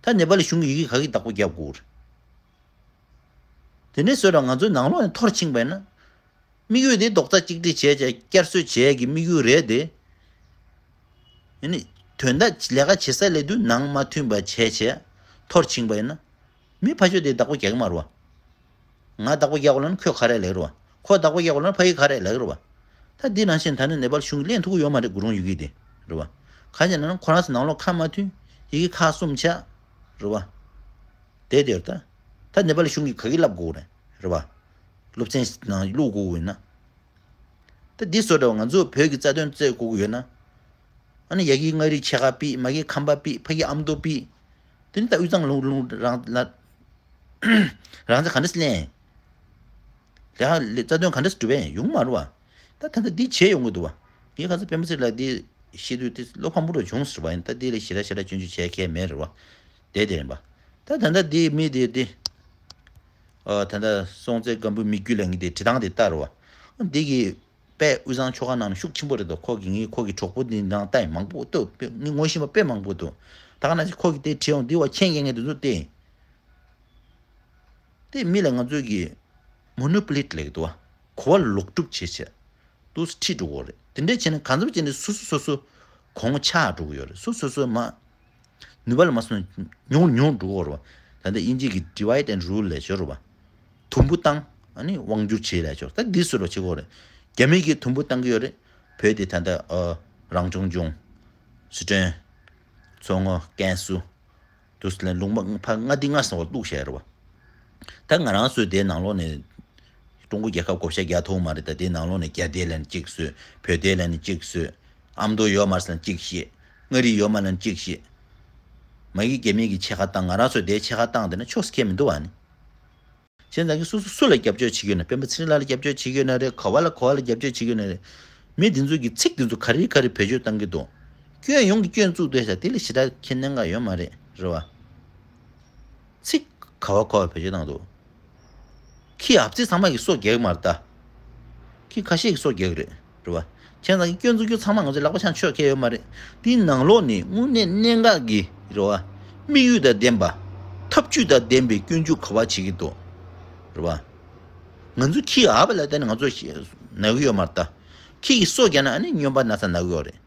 ད། ད་ནེ་པ་ལི་གཞུང་གི་ཡི་གེ་ག་གི་བདག་པོ་རྒྱབ་དགོས་རེད། དེ་འདྲའི་བཟོས་ར་ང་ཚོའི་ནང་ལོགས་ནས་འཐོར་ཕྱིན་པ་ཡིན་ན། དམིགས་ཡུལ་དེ་རྡོག་རྩ་གཅིག་སྒྲིལ་བྱས་བྱས་བསྐྱར་གསོ་བྱས་ཀྱི་དམིགས་ཡུལ་རེད་དེ། ཡིན་ནི། དོན་དག་ལས་ཀ་བྱེད་ས་ལས་དུས་ནང་མ་མཐུན་པ་བྱས་བྱས་འཐོར་ཕྱིན་པ་ཡིན་ན། མི་ཕར་ཕྱོགས་དེ་བདག་པོ་རྒྱག་གི་མ་རེད་བ། ང་བདག་པོ་རྒྱག་དགོས་ལབ་ན་ཁོས་ག་རེ་ལབ་ཀྱི་རེད་བ། ཁོ་བདག་པོ་རྒྱག་དགོས་ལབ་ན་ཕ་གིས་ག་རེ་ལབ་ཀྱི་རེད་བ། ད་འདི་ནང་བཞིན་ད་ནི་ནེ་པ་ལི་གཞུང་གིས་ལེན་ཐུབ་ཀྱི་ཡོད་མ་རེད། གུ་རུང་ཡི་གེ་དེ་རེད་བ། གང་ཡིན་ན་ཁོ་རང་ཚོ་ནང་ལོགས་ཁ་མ་མཐུན། ཡི་གེ་ཁག་གསུམ་ཆགས། རེད་བ། དེ་དེར་ད། ད་ནེ་པ་ལི་གཞུང་གིས་ག་གི་ལབ་དགོས་རེད། རེད་བ། སློབ་ཚན་ནང་བླུག་དགོས་ཡིན་ན། ད་འདི་བཟོ་འདྲ་བ་ང་ཚོ་བོད་ཀྱི་རྩ་དོན་རྩོད་དགོས་ཀྱི་ཡོད་ན། ཨ་ནི་ཡ་གི་མངའ་རིས་ཕྱེད་ཀ་ཕུད། མ་གི་ཁམས་པ་ཕུད། ཕ་གི་ཨ་མདོ་ཕུད། དེ་ནི་ད་དབུས་གཙང་ལུང་ལུང་རང་ལ། རང་ཚོ་ག་འདྲ་སེ་ལེན། ལས་ཀ་ལས་རྩ་དོན་ག་འདྲ་སེ་སྒྲུབ་ཡས་ཡོང་མ་རེད་བ། ད་ད་ལྟ་འདི་བྱས་ཡོང་གི་འདུག་བ། ངས་ཁ་སང་སྤེན་པ་ཚེ་རིང་ལགས་འདི་བཤད་དུས་དེ་བློ་ཕམ་པོ་རུ་བྱུང་ཟེར་བ་ཡིན། ད་འདི་ལ་ཞེ་དྲག་ཞེ་དྲག་སྐྱོན་བརྗོད་བྱས་མཁན་མེད་རེད་བ། དེ་དེ་ཡིན་པ། ད་ད་ལྟ་འདི་མི་དེ་དེ། ཨ་ད་ལྟ་སྲོང་བཙན་སྒམ་པོའི་མི་རྒྱུད་ལ་ངས་དེ་བྲིས་སྟངས་དེ་ལྟ་རེད་བ། འདི་གི་དཔེ་དབུས་གཙང་ཆོལ་ཁ་ནང་ནས་ཤུགས་ཆེན་པོ་རེད་འདུག་ཁོ་གི་ངའི་ཁོ་གི་གྲོགས་པོ་འདི་ནང་ལྟ་ཡི་མང་པོ་འདུག་དཔེ་ངས་ངོ་ཤེས་པ་དཔེ་མང་པོ་འདུག་ད་ག་ནང་བཞིན་ཁོ་གི་དེ་བྲིས་ཡོང་འདི་བ་མཁྱེན་མཁན་ངས་འདི་ཚོ་བལྟས་ཡིན། དེ་མི་ལ་ང་ཚོས་ཀྱི་མོ་ནོ་པོ་ལི་ཊི་ལབ་ཀྱི་འདུག་བ། གོ་བ་ལོག་སྒྲུབ་བྱེད་བྱེད། འདུག་སེ་ཁྲིད་འགྲོ་གི་རེད། དེ་འདྲས་བྱས་ནས་གང་འཚམ་བྱས་ནས་སོ་སོ་སོ་སོ་གོང་ཆགས་འགྲོ་གི་ཡོད་རེད། སོ་སོ་སོ་སོ་མ་ནུས་པ་ལ་མ་སོང་ན་ཉུང་ཉུང་འགྲོ་གི་རེད་བ། ད་ལྟ་དབྱིན་ཇི་གི་divide and rule ལབ་ཡོད་རེད་བ། དུམ་བུ་བཏང་། ཨ་ནི་དབང་སྒྱུར་བྱེད་ལབ་ཡོད་རེད། ད་འདི་སུ་རུ་བྱེད་གི་རེད། རྒྱ་མི་གིས་དུམ་བུ་བཏང་གི་ཡོད་རེད། བོད་དེ་ད་ལྟ་ཨ་རང་སྐྱོང་ལྗོངས། སི་ཁྲོན། མཚོ་སྔོན། ཀན་སུའུ། དུས་ལན་ལུང་པ་ཕ་ལྔ་འདི་ལྔ་སོང་བ་བླུགས་བཞག་རེད་བ། ད་ང་རང་ཚོའི་དེའི་ནང་ལོགས་ནས་ཀྲུང་གོ་རྒྱལ་ཁབ་བགོ་བཤའ་རྒྱག་ཐུབ་མ་རེད། ད་དེའི་ནང་ལོགས་ནས་རྒྱ་སྡེ་ལབ་ནས་གཅིག་བཟོས། བོད་སྡེ་ལབ་ནས་གཅིག་བཟོས། ཨ་མདོ་ཡོད་མ་རེད་ཟེར་ན་གཅིག་བཤད། མངའ་རིས་ཡོད་མ་རེད་ན་གཅིག་བཤད། མ་གི་རྒྱ་མི་གི་ཕྱེད་ཀ་བཏང་། ང་རང་ཚོའི་དེའི་ཕྱེད་ཀ་བཏང་བསྡད་ན་ཆོག་ཟེར་མཁན་མི་འདུག་བ་ནི། བྱས་ཙང་གི་སོ་སོ་སུ་ལ་རྒྱབ་སྐྱོར་བྱེད་ཀྱི་ཡོད་ན། སྤེན་པ་ཚེ་རིང་ལགས་ལ་རྒྱབ་སྐྱོར་བྱེད་ཀྱི་ཡོད་ན་རེད། ག་བ་ལ་ག་བ་ལ་རྒྱབ་སྐྱོར་བྱེད་ཀྱི་ཡོད་ན་རེད། མི་འདི་ཚོ་གི་ཚིག་འདི་ཚོ་ག་རེ་ག་རེ་བེད་སྤྱོད་བཏང་གི་འདུག་སྐྱོན་ཡོངས་ཀྱི་སྐྱོན་བཙུགས་བསྡད་ས་དེ་ལ་ཞེ་དྲག་ཁྱེད་གནད་འགག་ཡོད་མ་རེད། རེད་བ། ཚིག་ག་བ་ག་བ་བེད་སྤྱོད་བཏང་འདུག་ཁྱི་ཨབ་ཙི་ཚང་མ་གི་སོ་རྒྱག་གི་མ་རེད་ད། ཁྱི་ཁ་ཤས་ཀྱི་སོ་རྒྱག་གི་རེད། རེད་བ། བྱས་ཙང་གི་སྐྱོན་འཛུགས་རྒྱུ་ཚང་མ་ང་ཚོའི་ལག་པ་འཆང་ཆོག་མཁན་ཡོད་མ་རེད། དེའི་ནང་ལོགས་ནས་དངོས་གནས་གནད་འགག་གི་རེད་བ། དམིགས་ཡུལ་དང་ལྡན་པ། ཐབས་ཇུས་དང་ལྡན་པའི་སྐྱོན་འཛུགས་ག་བ་བྱེད་ཀྱི་འདུག་རེད་བ། ང་ཚོ་ཁྱི་ཨ་བ་ལ་བརྟེན་ནས་ང་ཚོ་ན་གི་ཡོད་མ་རེད་ད། ཁྱི་གི་སོ་རྒྱག་ན་ཨ་ནི་སྨྱོན་པ་ན་ཚ་ན་གི་ཡོད་རེད།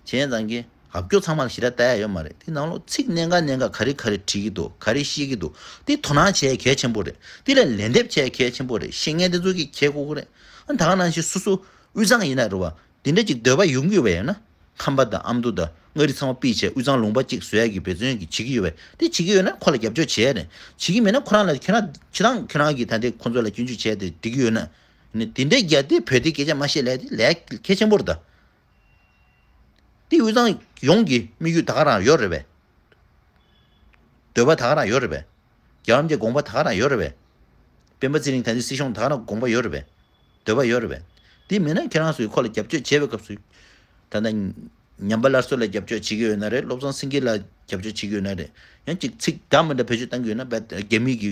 བྱས་ཙང་གི་ཨབ་སྐྱོ་ཚང་མ་ལ་ཞེ་དྲག་ལྟ་ཡ་ཡོད་མ་རེད། དེ་ནང་ལོགས་ཚིག་གནད་འགག་གནད་འགག་ག་རེ་ག་རེ་བྲིས་ཀྱི་འདུག་ག་རེ་བཤད་ཀྱི་འདུག་དེ་དོ་སྣང་བྱེད་ཡ་གལ་ཆེན་པོ་རེད། དེ་ལ་ལན་འདེབས་བྱེད་ཡ་གལ་ཆེན་པོ་རེད། ཤེས་མཁན་དེ་ཚོ་གིས་མཁྱེན་དགོས་ཀྱི་རེད། ཨ་ད་ག་ནང་བཞིན་སོ་སོ་དབུས་གཙང་ཡིན་ན་རེད་བ། དེ་འདྲ་ཅིག་འདོད་པ་ཡོང་གི་ཡོད་པ་ཡིན་ན། ཁམས་པ་དང་ཨ་མདོ་དང་མངའ་རིས་ཚང་མ་ཕུད་བྱས་དབུས་གཙང་ལུང་པ་གཅིག་བཟོ་ཡ་གི་འབད་བརྩོན་གྱི་བྱེད་ཀྱི་ཡོད་པས། དེ་བྱེད་ཀྱི་ཡོད་ན་ཁོ་ལ་རྒྱབ་སྐྱོར་བྱེད་ཡ་རེད། བྱེད་ཀྱི་མེད་ན་ཁོ་རང་ལ་ཁྱེད་རང་ཁྱེད་རང་ཁྱེད་རང་གིས་ད་ལྟའི་ཁོ་ཚོ་ལ་སྐྱོན་བརྗོད་བྱས་ཏེ་འགྲིག་གི་ཡོད་ན། ནི་དེ་འདྲའི་རྒྱ་སྡེ་བོད་སྡེ་སྐད་ཆ་མ་བཤད་ལས་དེ་ལས་གལ་ཆེན་པོ་རེད་ད། དེ་དབུས་གཙང་ཡོངས་ཀྱི་དམིགས་ཡུལ་ད་ག་རང་ཡོད་རེད་པས། འདོད་པ་ད་ག་རང་ཡོད་རེད་པས། རྒྱལ་བ་རིན་པོ་ཆེའི་དགོངས་པ་ད་ག་རང་ཡོད་རེད་པས། སྤེན་པ་ཚེ་རིང་ད་ལྟའི་སྲིད་གཞུང་ད་ག་རང་དགོངས་པ་ཡོད་རེད་པས། འདོད་པ་ཡོད་རེད་པས། དེ་མེད་ན་ཁྱེད་རང་ཚོས་ཁོ་ལ་རྒྱབ་སྐྱོར་བྱེད་པའི་སྐབས་སུ། ད་ལྟ་ཉམས་པ་སླར་གསོ་ལ་རྒྱབ་སྐྱོར་བྱེད་ཀྱི་ཡོད་ན་རེད། བློ་བཟང་སེང་གེ་ལ་རྒྱབ་སྐྱོར་བྱེད་ཀྱི་ཡོད་ན་རེད། ཡང་ཅིག་ཚིག་འདྲ་མི་འདྲ་བེད་སྤྱོད་གཏང་གི་ཡོད་ན་རྦད་རྒྱ་མི་གི་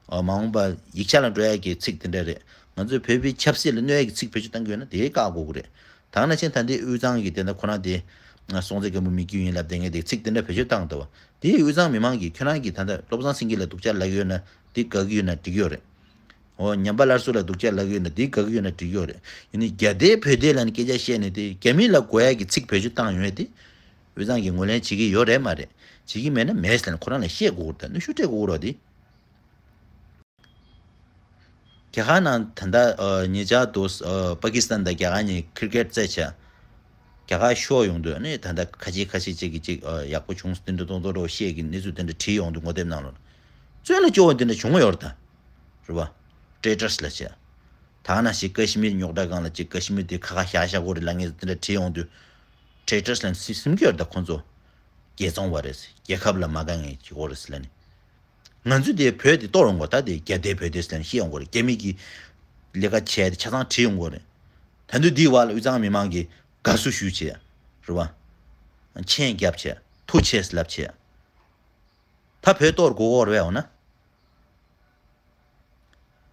མ་འོངས་པ་ཡིག་ཆ་ལ་འགྲོ་ཡ་གི་ཚིག་དེ་འདྲ་རེད། ང་ཚོའི་བོད་པའི་ཆབ་སྲིད་ལ་གནོད་ཡ་གི་ཚིག་བེད་སྤྱོད་གཏང་གི་ཡོད་ན་དེ་བཀག་དགོས་ཀྱི་རེད། ད་ནང་བཞིན་ད་ལྟའི་དབུས་གཙང་གི་དེ་འདྲ་ཁོ་རང་དེ་སྲོང་བཙན་སྒམ་པོའི་མི་རྒྱུད་ཡིན་ལབ་དེ་ངས་དེ་ཚིག་དེ་འདྲ་བེད་སྤྱོད་བཏང་འདུག་བ། དེའི་དབུས་གཙང་མི་མང་གིས་ཁྱོད་རང་གིས་ད་ལྟ་བློ་བཟང་སེང་གེ་ལ་སྡུག་ཅག་ལབ་ཀྱི་ཡོད་ན་དེ་དགའ་གི་ཡོད་ན་འགྲིག་གི་ཡོད་རེད། འོ་ཉམས་པ་སླར་གསོ་ལ་སྡུག་ཅག་ལབ་ཀྱི་ཡོད་ན་དེ་དགའ་གི་ཡོད་ན་འགྲིག་གི་ཡོད་རེད། ཡིན་ནའི་རྒྱ་སྡེ་བོད་སྡེ་ལབ་ནས་སྐད་ཆ་བཤད་ནས་དེ་རྒྱ་མི་ལ་དགོས་ཡ་གི་ཚིག་བེད་སྤྱོད་བཏང་ཡོད་དེ། དབུས་གཙང་གིས་ངོས་ལེན་བྱེད་ཀྱི་ཡོད་རེད་མ་རེད། བྱེད་ཀྱི་མེད་ན་མེད་ཟེར་ནས་ཁོ་རང་ལ་བཤད་དགོས་ཀྱི་རེད། ད་གནོན་ཤུགས་སྤྲད་དགོས་ཀྱི་རེད་དེ། རྒྱ་གར་ནང་ད་ལྟ་ཨ་ཉེ་ཆར་དུ་ཨ་པ་ཀི་སི་ཐན་དང་རྒྱ་གར་གཉིས་ཀིར་ཀེཊ་རྩེད་བྱས། རྒྱ་གར་ཤོར་ཡོང་དུས་ཨ་ནི་ད་ལྟ་ཁ་ཤས་ཁ་ཤས་ཅིག་གིས་ཅིག་ཨ་ཡག་པོ་བྱུང་སོང་དེ་འདྲ་མདོག་མདོག་འདྲ་བོ་བཤད་ཀྱི་གནས་ཚུལ་དེ་འདྲ་བྲིས་ཡོང་དུས་ངོ་དེབ་ནང་ལོགས་ལ། བཙོན་ལ་སྐྱོ་བོ་དེ་འདྲ་བྱུང་ཡོད་རེད་ད། རེད་བ། ཊེ་ཊར་སི་ལབ་བྱས། ད་ནང་བཞིན་ཀ་ཤི་མིར་རྙོག་དྲ་སྒང་ལ་ཅིག་ཀ་ཤི་མིར་དེ་ཁ་ཁ་བཞག་བཞག་དགོས་རེད་ལབ་མཁན་དེ་འདྲ་བྲིས་ཡོང་དུས། ཊེ་ཊར་སི་ལབ་ནས་སེམས་སྐྱོ་རེད་ད་ཁོང་ཚོ། རྒྱལ་བཙོང་བ་རེད། རྒྱལ་ཁབ་ལ་མ་དགའ་མཁན་གྱི་སྐོར་རེད་ཟེར་ལབ་ནས། ང་ཚོས་དེ་བོད་དེ་གཏོར་ཡོང་གོ། ད་དེ་རྒྱ་སྡེ་བོད་སྡེ་ཟེར་ནས་བཤད་ཡོང་གོ་རེད། རྒྱ་མི་གིས་ལས་ཀ་བྱས་ཏེ་ཆ་ཚང་བྲིས་ཡོང་གོ་རེད། ད་དུང་དེའི་བར་ལ་དབུས་གཙང་མི་མང་གིས་དགའ་བསུ་ཞུས་བྱས། རེད་བ། མཆན་རྒྱབ་བྱས། ཐུགས་རྗེ་ཆེ་ལབ་བྱས། ད་བོད་གཏོར་དགོས་ཀྱི་རེད་པས་འོ་ན།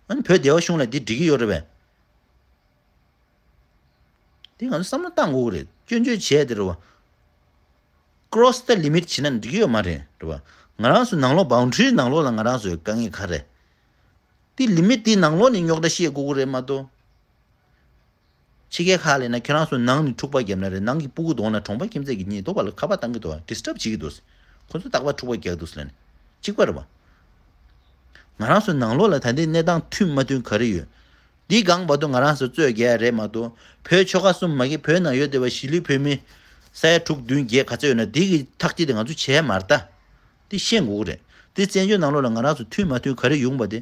ཨ་ནི་བོད་སྡེ་བ་གཞུང་ལ་འདི་འགྲིག་གི་ཡོད་རེད་པས། དེ་ང་ཚོ་བསམ་བློ་བཏང་དགོས་ཀྱི་རེད། སྐྱོན་བརྗོད་བྱས་དེ་རེད་བ། cross the limit བྱེད་ན་འགྲིག་གི་ཡོད་མ་རེད། རེད་བ། ང་རང་ཚོ་ནང་ལོགས་boundary ནང་ལོགས་ལ་ང་རང་ཚོའི་དཀའ་ངལ་ག་རེ། དེ་limit དེའི་ནང་ལོགས་ནས་རྙོག་དྲ་བཤད་དགོས་ཀྱི་རེད་མ་གཏོགས། ཕྱི་རྒྱལ་ཁག་ལ་ཡིན་ན་ཁྱེད་རང་ཚོ་ནང་ནས་འཁྲུག་པ་བརྒྱབ་ན་རེད། ནང་གི་སྤུ་གུ་དོང་ན་གྲོང་པ་ཁྱིམ་མཚེས་ཀྱི་གཉེན་ཐོག་པ་ལ་ཁ་པར་བཏང་གི་འདུག disturb བྱེད་ཀྱི་འདུག་ཁོ་ཚོ་རྟག་པར་འཁྲུག་པ་རྒྱག་འདུག་ལབ་ནས་གཅིག་པ་རེད་བ། ང་རང་ཚོ་ནང་ལོགས་ལ་ད་ལྟའི་གནས་སྟངས་མཐུན་མ་མཐུན་ག་རེ་ཡོད། འདི་སྒང་བར་དུ་ང་རང་ཚོ་རྩོད་རྒྱག་རེད་མ་གཏོགས། བོད་ཆོལ་ཁ་གསུམ་མ་གི་བོད་ནང་ཡོད་བསྡད་པ་གཞིས་ལུས་བོད་མི་ས་ཡ་དྲུག་བདུན་བརྒྱད་ག་ཚོད་ཡོད་ན་འདི་གི་ཐག་གཅོད་དེ་ང་ཚོ་བྱས་མ་རེད་ད། འདི་ཤེས་དགོས་ཀྱི་རེད། འདི་བཙན་བྱོལ་ནང་ལོགས་ལ་ང་རང་ཚོ་མཐུན་མ་མཐུན་ག་རེ་ཡོང་པ་དེ།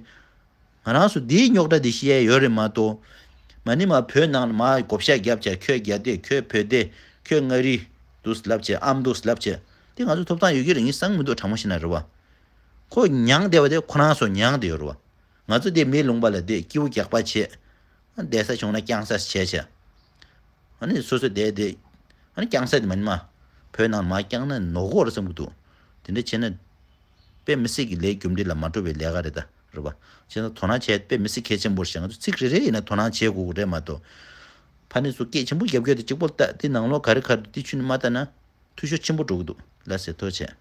ང་རང་ཚོ་འདིའི་རྙོག་དྲ་འདི་ཤེས་ཡ་ཡོད་རེད་མ་གཏོགས། མ་ནི་མ་བོད་ནང་ལ་མ་བགོ་བཤའ་རྒྱབ་བྱས། ཁྱོད་རྒྱ་སྡེ། ཁྱོད་བོད་སྡེ། ཁྱོད་མངའ་རིས་འདུག་ལབ་བྱས། ཨམ་འདུག་ལབ་བྱས། འདི་ང་ཚོ་ཐོབ་ཐང་ཡོད་ཀྱི་རེད། ངས་བསམ་མི་འདུག་དྲང་མོ་བཤད་ན་རེད་བ། ཁོ་མྱངས་བསྡད་པ་དེ་ཁོ་རང་ཚོ་མྱངས་བསྡད་ཡོད་རེད་བ། ང་ཚོ་དེ་མི་ལུང་པ་ལ་བསྡད། སྐྱིད་པོ་རྒྱག་པ་བྱས། བསྡད་ས་བྱུང་ན་རྐྱང་ས་བྱས་བྱས། ཨ་ནི་སོ་སོ་བསྡད་བསྡད། ཨ་ནི་རྐྱང་ས་དེ་མ་ནི་མ། བོད་ནང་མར་བརྐྱངས་ན་ནོར་གོ་རེད་བསམ་གྱི་འདུག་དེ་འདྲ་བྱས་ན། དཔེ་མི་སྲིད་ཀྱི་ལས་རྒྱུ་འབྲས་ལ་མ་འགྲོ་བའི་ལས་ཀ་རེད་ད། རེད་པ། བྱས་ན་དོ་སྣང་བྱས་དཔེ་མི་སྲིད་གལ་ཆེན་པོ་རེད་ཤག་ང་ཚོ་ཚིག་རེ་རེ་ཡིན་ན་དོ་སྣང་བྱེད་དགོས་ཀྱི་རེད་མ་གཏོགས། ཕ་ནི་ཚོ་སྐད་ཆེན་པོ་རྒྱབ་སྐྱོར་དེ་གཅིག་པོ་ལྟ། དེ་ནང་ལོགས་ག་རེ་ག་རེ་འདུག་དེ་ཁྱོན་ནས་མ་ལྟ་ན། འཐུས་ཤོར་ཆེན་པོ་འགྲོ་གི་འདུག་ལགས་སེ། ཐུགས་རྗེ་ཆེ།